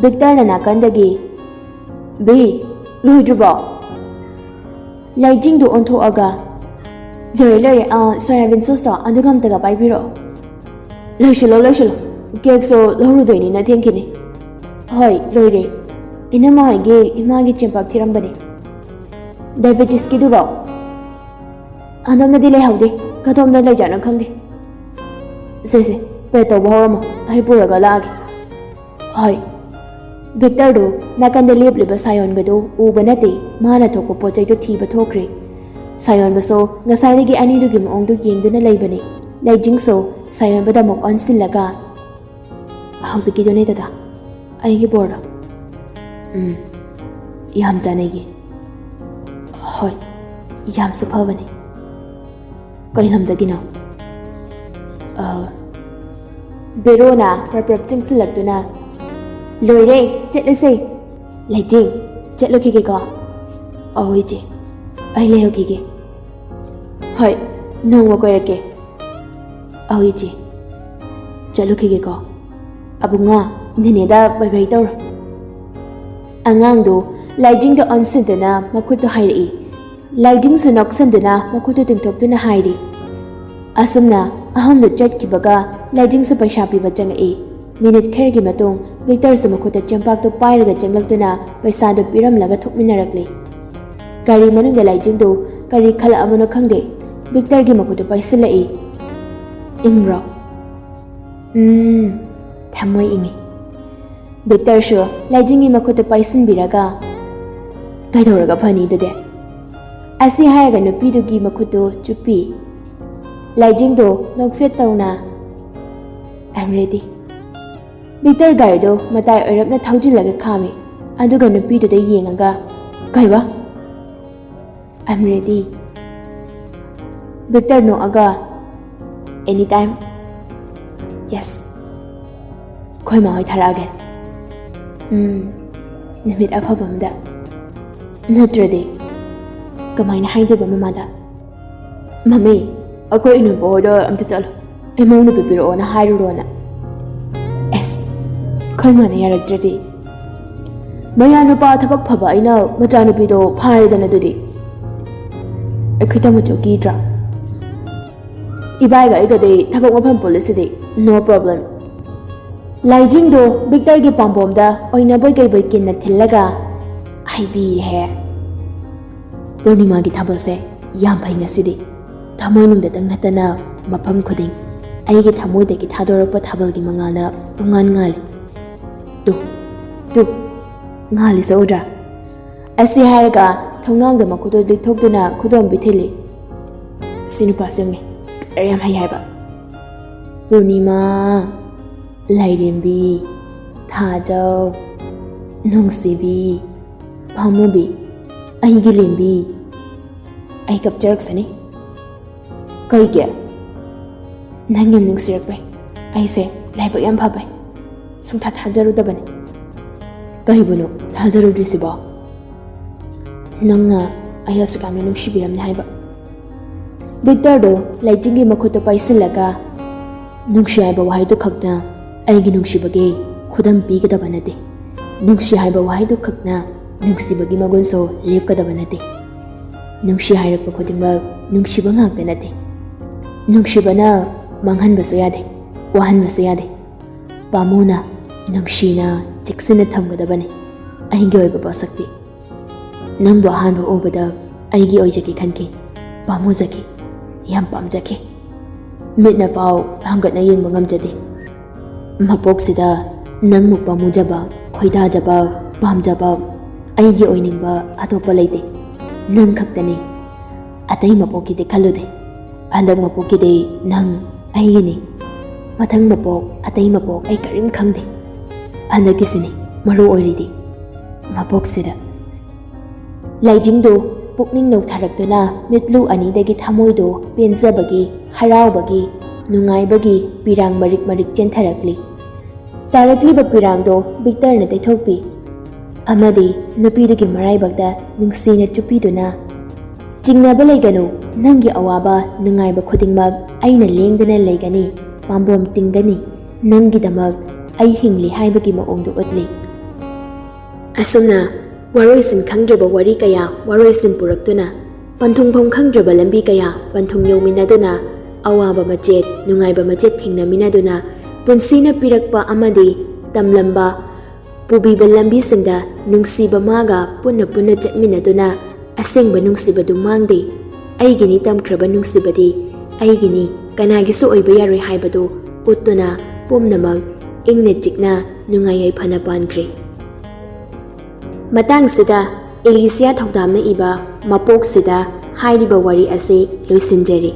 ꯕꯤꯛꯇꯔꯅ ꯅꯥꯀꯟꯗꯒꯤ, "ꯕꯤ, ꯂꯣꯏꯗ꯭ꯔꯤꯕꯣ?" ꯂꯥꯏꯖꯤꯡꯗꯨ ꯑꯣꯟꯊꯣꯛꯑꯒ, "ꯂꯣꯏꯔꯦ, ꯂꯣꯏꯔꯦ, ꯑꯥ, ꯁꯣꯌꯥꯕꯤꯟ ꯁꯣꯁꯇꯣ ꯑꯗꯨꯒ ꯑꯝꯇꯒ ꯄꯥꯏꯕꯤꯔꯛꯑꯣ꯫" "ꯂꯣꯏꯁꯤꯜꯂꯣ, ꯂꯣꯏꯁꯤꯜꯂꯣ, ꯀꯦꯛꯁꯨ ꯂꯧꯔꯨꯗꯣꯏꯅꯤꯅ ꯊꯦꯡꯈꯤꯅꯤ꯫" "ꯍꯣꯏ, ꯂꯣꯏꯔꯦ꯫ ꯏꯅꯝꯃ ꯍꯣꯏꯒꯤ ꯏꯃꯥꯒꯤ ꯆꯦꯡꯄꯥꯛ ꯊꯤꯔꯝꯕꯅꯦ꯫" "ꯗꯥꯏꯕꯦꯇꯤꯁꯀꯤꯗꯨꯔꯣ?" ꯑꯗꯣꯝꯗꯗꯤ ꯂꯩꯍꯧꯗꯦ꯫ ꯀꯗꯣꯝꯗ ꯂꯩꯖꯥꯠꯅꯣ ꯈꯪꯗꯦ꯫ ꯁꯦ ꯁꯦ, ꯄꯦꯛ ꯇꯧꯕ ꯍꯧꯔꯝꯃꯣ, ꯑꯩ ꯄꯨꯔꯒ ꯂꯥꯛꯑꯒꯦ꯫ ꯍꯣꯏ꯫ ꯚꯤꯛꯇꯔꯗꯨ ꯅꯥꯀꯟꯗ ꯂꯦꯞꯂꯤꯕ ꯁꯥꯌꯣꯟꯕꯗꯨ ꯎꯕ ꯅꯠꯇꯦ, ꯃꯥꯅ ꯊꯣꯛꯄ ꯄꯣꯠ ꯆꯩꯗꯨ ꯊꯤꯕ ꯊꯣꯛꯈ꯭ꯔꯦ꯫ ꯁꯥꯌꯣꯟꯕꯁꯨ ꯉꯁꯥꯏꯗꯒꯤ ꯑꯅꯤꯗꯨꯒꯤ ꯃꯑꯣꯡꯗꯨ ꯌꯦꯡꯗꯨꯅ ꯂꯩꯕꯅꯤ꯫ ꯂꯩꯖꯤꯡꯁꯨ ꯁꯥꯌꯣꯟꯕꯗ ꯑꯃꯨꯛ ꯑꯣꯟꯁꯤꯜꯂꯒ, "ꯍꯧꯖꯤꯛꯀꯤꯗꯨꯅꯦ ꯗꯗꯥ, ꯑꯩꯒꯤ ꯕꯣꯔꯗꯣ꯫ ꯎꯝ, ꯌꯥꯝ ꯆꯥꯅꯩꯌꯦ꯫ ꯍꯣꯏ, ꯌꯥꯝꯁꯨ ꯐꯕꯅꯤ꯫ ꯀꯩ ꯂꯝꯗꯒꯤꯅꯣ?" ꯑ, ꯕꯦꯔꯣꯅ ꯄ꯭ꯔꯞ ꯄ꯭ꯔꯞ ꯆꯪꯁꯤꯜꯂꯛꯇꯨꯅ, "ꯂꯣꯏꯔꯦ, ꯆꯠꯂꯁꯦ꯫ ꯂꯩꯇꯦꯡ, ꯆꯠꯂꯨꯈꯤꯒꯦꯀꯣ?" "ꯑꯧ ꯏꯆꯦ, ꯑꯩ ꯂꯩꯍꯧꯈꯤꯒꯦ꯫ ꯍꯣꯏ, ꯅꯣꯡꯃ ꯀꯣꯏꯔꯛꯀꯦ꯫" "ꯑꯧ ꯏꯆꯦ, ꯆꯠꯂꯨꯈꯤꯒꯦꯀꯣ꯫ ꯑꯕꯨꯡꯉꯣ, ꯅꯦꯅꯦꯗ ꯕꯥꯏ ꯕꯥꯏ ꯇꯧꯔꯣ꯫" ꯑꯉꯥꯡꯗꯨ ꯂꯥꯏꯖꯤꯡꯗ ꯑꯣꯟꯁꯤꯟꯗꯨꯅ ꯃꯈꯨꯠꯇꯨ ꯍꯥꯏꯔꯛꯏ꯫ ꯂꯥꯏꯖꯤꯡꯁꯨ ꯅꯣꯛꯁꯟꯗꯨꯅ ꯃꯈꯨꯠꯇꯨ ꯇꯤꯡꯊꯣꯛꯇꯨꯅ ꯍꯥꯏꯔꯤ꯫ ꯑꯁꯨꯝꯅ ꯑꯍꯨꯝꯂꯛ ꯆꯠꯈꯤꯕꯒ ꯂꯥꯏꯖꯤꯡꯁꯨ ꯄꯩꯁꯥ ꯄꯤꯕ ꯆꯪꯉꯛꯏ꯫ ꯃꯤꯅꯤꯠ ꯈꯔꯒꯤ ꯃꯇꯨꯡ ꯚꯤꯛꯇꯔꯁꯨ ꯃꯈꯨꯠꯇ ꯆꯦꯡꯄꯥꯛꯇꯨ ꯄꯥꯏꯔꯒ ꯆꯪꯂꯛꯇꯨꯅ ꯄꯩꯁꯥꯗꯨ ꯄꯤꯔꯝꯂꯒ ꯊꯣꯛꯃꯤꯟꯅꯔꯛꯂꯤ꯫ ꯒꯥꯔꯤ ꯃꯅꯨꯡꯗ ꯂꯥꯏꯖꯤꯡꯗꯨ ꯀꯔꯤ ꯈꯜꯂꯛꯑꯕꯅꯣ ꯈꯪꯗꯦ, ꯚꯤꯛꯇꯔꯒꯤ ꯃꯈꯨꯠꯇꯨ ꯄꯥꯏꯁꯤꯜꯂꯛꯏ꯫ "ꯏꯪꯕ꯭ꯔꯣ?" "ꯎꯝ, ꯊꯃꯣꯏ ꯏꯪꯉꯤ꯫" ꯚꯤꯛꯇꯔꯁꯨ ꯂꯥꯏꯖꯤꯡꯒꯤ ꯃꯈꯨꯠꯇꯨ ꯄꯥꯏꯁꯤꯟꯕꯤꯔꯒ, "ꯀꯩꯗꯧꯔꯒ ꯐꯅꯤ ꯑꯗꯨꯗꯤ?" ꯑꯁꯤ ꯍꯥꯏꯔꯒ ꯅꯨꯄꯤꯗꯨꯒꯤ ꯃꯈꯨꯠꯇꯨ ꯆꯨꯞꯄꯤ꯫ ꯂꯥꯏꯖꯤꯡꯗꯨ ꯅꯣꯛꯐꯦꯠ ꯇꯧꯅ, "I'm ready꯫" ꯚꯤꯛꯇꯔ ꯒꯥꯔꯤꯗꯨ ꯃꯇꯥꯏ ꯑꯣꯏꯔꯞꯅ ꯊꯧꯖꯤꯜꯂꯒ ꯈꯥꯝꯃꯤ, ꯑꯗꯨꯒ ꯅꯨꯄꯤꯗꯨꯗ ꯌꯦꯡꯉꯒ, "ꯀꯩꯕ?" "I'm ready꯫" ꯚꯤꯛꯇꯔ ꯅꯣꯛꯑꯒ, "Anytime." "Yes, ꯑꯩꯈꯣꯏ ꯃꯥ ꯍꯣꯏ ꯊꯥꯔꯛꯑꯒꯦ꯫ ꯎꯝ, ꯅꯨꯃꯤꯠ ꯑꯐꯕ ꯑꯃꯗ꯫ ꯅꯠꯇ꯭ꯔꯗꯤ ꯀꯃꯥꯏꯅ ꯍꯥꯏꯗꯣꯏꯕ ꯃꯃꯥꯗ?" "ꯃꯃꯤ, ꯑꯩꯈꯣꯏ ꯏꯅꯣꯝꯄ ꯍꯣꯏꯗ ꯑꯝꯇ ꯆꯠꯂꯣ, ꯏꯃꯧ ꯅꯨꯄꯤ ꯄꯤꯔꯛꯑꯣꯅ ꯍꯥꯏꯔꯨꯔꯣꯅ꯫" "ꯑꯦꯁ, ꯑꯩꯈꯣꯏ ꯃꯥꯅ ꯌꯥꯔꯛꯇ꯭ꯔꯗꯤ?" "ꯃꯌꯥ ꯅꯨꯄꯥ ꯊꯕꯛ ꯐꯕ ꯑꯩꯅ ꯃꯆꯥꯅꯨꯄꯤꯗꯣ ꯐꯥꯔꯦꯗꯅ ꯑꯗꯨꯗꯤ꯫ ꯑꯩꯈꯣꯏ ꯇꯥꯃꯣꯆꯧ ꯀꯤꯗ꯭ꯔꯥ? ꯏꯕꯥꯏꯒ ꯑꯩꯒꯗꯤ ꯊꯕꯛ ꯃꯐꯝ ꯄꯨꯜꯂꯤꯁꯤꯗꯤ, no problem꯫" ꯂꯥꯏꯖꯤꯡꯗꯣ ꯚꯤꯛꯇꯔꯒꯤ ꯄꯥꯝꯕꯣꯝꯗ ꯑꯣꯏꯅꯕꯣꯏ ꯀꯩꯕꯣꯏ ꯀꯤꯟꯅ ꯊꯤꯜꯂꯒ, "ꯍꯥꯏꯕꯤꯔꯦ꯫ ꯄꯨꯔꯅꯤꯃꯥꯒꯤ ꯊꯥꯕꯜꯁꯦ ꯌꯥꯝ ꯐꯩ ꯉꯁꯤꯗꯤ꯫ ꯊꯃꯣꯏꯅꯨꯡꯗꯇꯪ ꯅꯠꯇꯅ ꯃꯐꯝ ꯈꯨꯗꯤꯡ ꯑꯩꯒꯤ ꯊꯃꯣꯏꯗꯒꯤ ꯊꯥꯗꯣꯔꯛꯄ ꯊꯥꯕꯜꯒꯤ ꯃꯉꯥꯜꯅ ꯄꯨꯡꯉꯥꯟ ꯉꯥꯜꯂꯤ꯫ Two, two, ꯉꯥꯜꯂꯤꯁꯦ ꯎꯗ꯭ꯔꯥ? ꯑꯁꯤ ꯍꯥꯏꯔꯒ ꯊꯣꯡꯅꯥꯎꯗ ꯃꯈꯨꯠꯇꯨ ꯂꯤꯛꯊꯣꯛꯇꯨꯅ ꯈꯨꯗꯣꯝꯕꯤ ꯊꯤꯜꯂꯤ꯫ ꯁꯤ ꯅꯨꯄꯥꯁꯦ ꯌꯦꯡꯉꯦ, ꯀꯗꯔ ꯌꯥꯝ ꯍꯩ ꯍꯥꯏꯕ꯫ ꯄꯨꯔꯅꯤꯃꯥ, ꯂꯥꯏꯔꯦꯝꯕꯤ, ꯊꯥꯖꯧ, ꯅꯨꯡꯁꯤꯕꯤ, ꯄꯥꯝꯃꯨꯕꯤ, ꯑꯩꯒꯤ ꯂꯦꯝꯕꯤ, ꯑꯩ ꯀꯞꯆꯔꯛꯁꯅꯤ꯫ ꯀꯩꯒꯤ? ꯅꯪ ꯌꯥꯝ ꯅꯨꯡꯁꯤꯔꯛꯄꯩ꯫ ꯑꯩꯁꯦ ꯂꯥꯏꯕꯛ ꯌꯥꯝ ꯐꯕꯩ꯫ ꯁꯨꯡꯊꯥ ꯊꯥꯖꯔꯨꯗꯕꯅꯤ꯫ ꯀꯩꯕꯨꯅꯣ ꯊꯥꯖꯔꯨꯗ꯭ꯔꯤꯁꯤꯕꯣ? ꯅꯪꯅ ꯑꯩ ꯑꯁꯨꯛ ꯌꯥꯝꯅ ꯅꯨꯡꯁꯤꯕꯤꯔꯝꯅꯤ ꯍꯥꯏꯕ꯫ ꯚꯤꯛꯇꯔꯗꯣ ꯂꯩꯆꯤꯟꯒꯤ ꯃꯈꯨꯠꯇ ꯄꯥꯏꯁꯤꯜꯂꯒ, "ꯅꯨꯡꯁꯤ ꯍꯥꯏꯕ ꯋꯥꯍꯩꯗꯨ ꯈꯛꯅ ꯑꯩꯒꯤ ꯅꯨꯡꯁꯤꯕꯒꯤ ꯈꯨꯗꯝ ꯄꯤꯒꯗꯕ ꯅꯠꯇꯦ꯫ ꯅꯨꯡꯁꯤ ꯍꯥꯏꯕ ꯋꯥꯍꯩꯗꯨ ꯈꯛꯅ ꯅꯨꯡꯁꯤꯕꯒꯤ ꯃꯒꯨꯟꯁꯨ ꯂꯦꯞꯀꯗꯕ ꯅꯠꯇꯦ꯫ ꯅꯨꯡꯁꯤ ꯍꯥꯏꯔꯛꯄ ꯈꯨꯗꯤꯡꯃꯛ ꯅꯨꯡꯁꯤꯕ ꯉꯥꯛꯇ ꯅꯠꯇꯦ꯫ ꯅꯨꯡꯁꯤꯕꯅ ꯃꯥꯡꯍꯟꯕꯁꯨ ꯌꯥꯗꯦ, ꯋꯥꯍꯟꯕꯁꯨ ꯌꯥꯗꯦ꯫ ꯄꯥꯝꯃꯨꯅ, ꯅꯨꯡꯁꯤꯅ, ꯆꯦꯛꯁꯤꯟꯅ ꯊꯝꯒꯗꯕꯅꯤ ꯑꯩꯒꯤ ꯑꯣꯏꯕ ꯄꯣꯠꯁꯛꯇꯤ꯫ ꯅꯪꯕꯨ ꯑꯍꯥꯟꯕ ꯎꯕꯗ ꯑꯩꯒꯤ ꯑꯣꯏꯖꯒꯦ ꯈꯟꯈꯤ, ꯄꯥꯝꯃꯨꯖꯈꯤ, ꯌꯥꯝ ꯄꯥꯝꯖꯈꯤ꯫ ꯃꯤꯠꯅ ꯐꯥꯎ ꯍꯪꯒꯠꯅ ꯌꯦꯡꯕ ꯉꯝꯖꯗꯦ꯫ ꯃꯄꯣꯛꯁꯤꯗ ꯅꯪꯃꯨꯛ ꯄꯥꯝꯃꯨꯖꯕ, ꯈꯣꯏꯗꯥꯖꯕ, ꯄꯥꯝꯖꯕ, ꯑꯩꯒꯤ ꯑꯣꯏꯅꯤꯡꯕ ꯑꯇꯣꯞꯄ ꯂꯩꯇꯦ꯫ ꯅꯪ ꯈꯛꯇꯅꯤ꯫ ꯑꯇꯩ ꯃꯄꯣꯛꯀꯤꯗꯤ ꯈꯜꯂꯨꯗꯦ꯫ ꯍꯟꯗꯛ ꯃꯄꯣꯛꯀꯤꯗꯤ ꯅꯪ ꯑꯩꯒꯤꯅꯤ꯫ ꯃꯊꯪ ꯃꯄꯣꯛ, ꯑꯇꯩ ꯃꯄꯣꯛ ꯑꯩ ꯀꯔꯤꯝ ꯈꯪꯗꯦ꯫ ꯍꯟꯗꯛꯀꯤꯁꯤꯅꯤ ꯃꯔꯨ ꯑꯣꯏꯔꯤꯗꯤ꯫ ꯃꯄꯣꯛꯁꯤꯗ ꯂꯩꯖꯤꯡꯗꯨ ꯄꯨꯛꯅꯤꯡ ꯅꯧꯊꯔꯛꯇꯨꯅ ꯃꯤꯠꯂꯨ ꯑꯅꯤꯗꯒꯤ ꯊꯃꯣꯏꯗꯨ ꯄꯦꯟꯖꯕꯒꯤ, ꯍꯔꯥꯎꯕꯒꯤ, ꯅꯨꯡꯉꯥꯏꯕꯒꯤ ꯄꯤꯔꯥꯡ ꯃꯔꯤꯛ ꯃꯔꯤꯛ ꯆꯦꯟꯊꯔꯛꯂꯤ꯫ ꯇꯥꯔꯛꯂꯤꯕ ꯄꯤꯔꯥꯡꯗꯣ ꯚꯤꯛꯇꯔꯅ ꯇꯩꯊꯣꯛꯄꯤ ꯑꯃꯗꯤ ꯅꯨꯄꯤꯗꯨꯒꯤ ꯃꯔꯥꯏꯕꯛꯇ ꯅꯨꯡꯁꯤꯅ ꯆꯨꯞꯄꯤꯗꯨꯅ, "ꯆꯤꯡꯅꯕ ꯂꯩꯒꯅꯨ, ꯅꯪꯒꯤ ꯑꯋꯥꯕ ꯅꯨꯡꯉꯥꯏꯕ ꯈꯨꯗꯤꯡꯃꯛ ꯑꯩꯅ ꯂꯦꯡꯗꯅ ꯂꯩꯒꯅꯤ, ꯄꯥꯝꯕꯣꯝ ꯇꯤꯡꯒꯅꯤ, ꯅꯪꯒꯤꯗꯃꯛ ꯑꯩ ꯍꯤꯡꯂꯤ" ꯍꯥꯏꯕꯒꯤ ꯃꯑꯣꯡꯗꯨ ꯎꯠꯂꯤ꯫ ꯑꯁꯨꯝꯅ ꯋꯥꯔꯣꯏꯁꯤꯟ ꯈꯪꯗ꯭ꯔꯕ ꯋꯥꯔꯤ ꯀꯌꯥ ꯋꯥꯔꯣꯏꯁꯤꯟ ꯄꯨꯔꯛꯇꯨꯅ, ꯄꯟꯊꯨꯡꯐꯝ ꯈꯪꯗ꯭ꯔꯕ ꯂꯝꯕꯤ ꯀꯌꯥ ꯄꯟꯊꯨꯡ ꯌꯧꯃꯤꯟꯅꯗꯨꯅ, ꯑꯋꯥꯕ ꯃꯆꯦꯠ, ꯅꯨꯡꯉꯥꯏꯕ ꯃꯆꯦꯠ ꯊꯦꯡꯅꯃꯤꯟꯅꯗꯨꯅ, ꯄꯨꯟꯁꯤꯅ ꯄꯤꯔꯛꯄ ꯑꯃꯗꯤ ꯇꯝꯂꯝꯕ, ꯄꯨꯕꯤꯕ ꯂꯝꯕꯤꯁꯤꯡꯗ ꯅꯨꯡꯁꯤꯕ ꯃꯥꯒ ꯄꯨꯟꯅ ꯄꯨꯟꯅ ꯆꯠꯃꯤꯟꯅꯗꯨꯅ, ꯑꯁꯦꯡꯕ ꯅꯨꯡꯁꯤꯕꯗꯨ ꯃꯥꯡꯗꯦ꯫ ꯑꯩꯒꯤꯅꯤ ꯇꯝꯈ꯭ꯔꯕ ꯅꯨꯡꯁꯤꯕꯗꯤ ꯑꯩꯒꯤꯅꯤ, ꯀꯅꯥꯒꯤꯁꯨ ꯑꯣꯏꯕ ꯌꯥꯔꯣꯏ ꯍꯥꯏꯕꯗꯨ ꯎꯠꯇꯨꯅ ꯄꯨꯝꯅꯃꯛ ꯏꯪꯅ ꯆꯤꯛꯅ ꯅꯨꯡꯉꯥꯏ ꯌꯥꯏꯐꯅ ꯄꯥꯟꯈ꯭ꯔꯦ꯫ ꯃꯇꯥꯡꯁꯤꯗ ꯑꯦꯂꯤꯁꯤꯌꯥ ꯊꯧꯗꯥꯝꯅ ꯏꯕ ꯃꯄꯣꯛꯁꯤꯗ ꯍꯥꯏꯔꯤꯕ ꯋꯥꯔꯤ ꯑꯁꯤ ꯂꯣꯏꯁꯤꯟꯖꯔꯤ꯫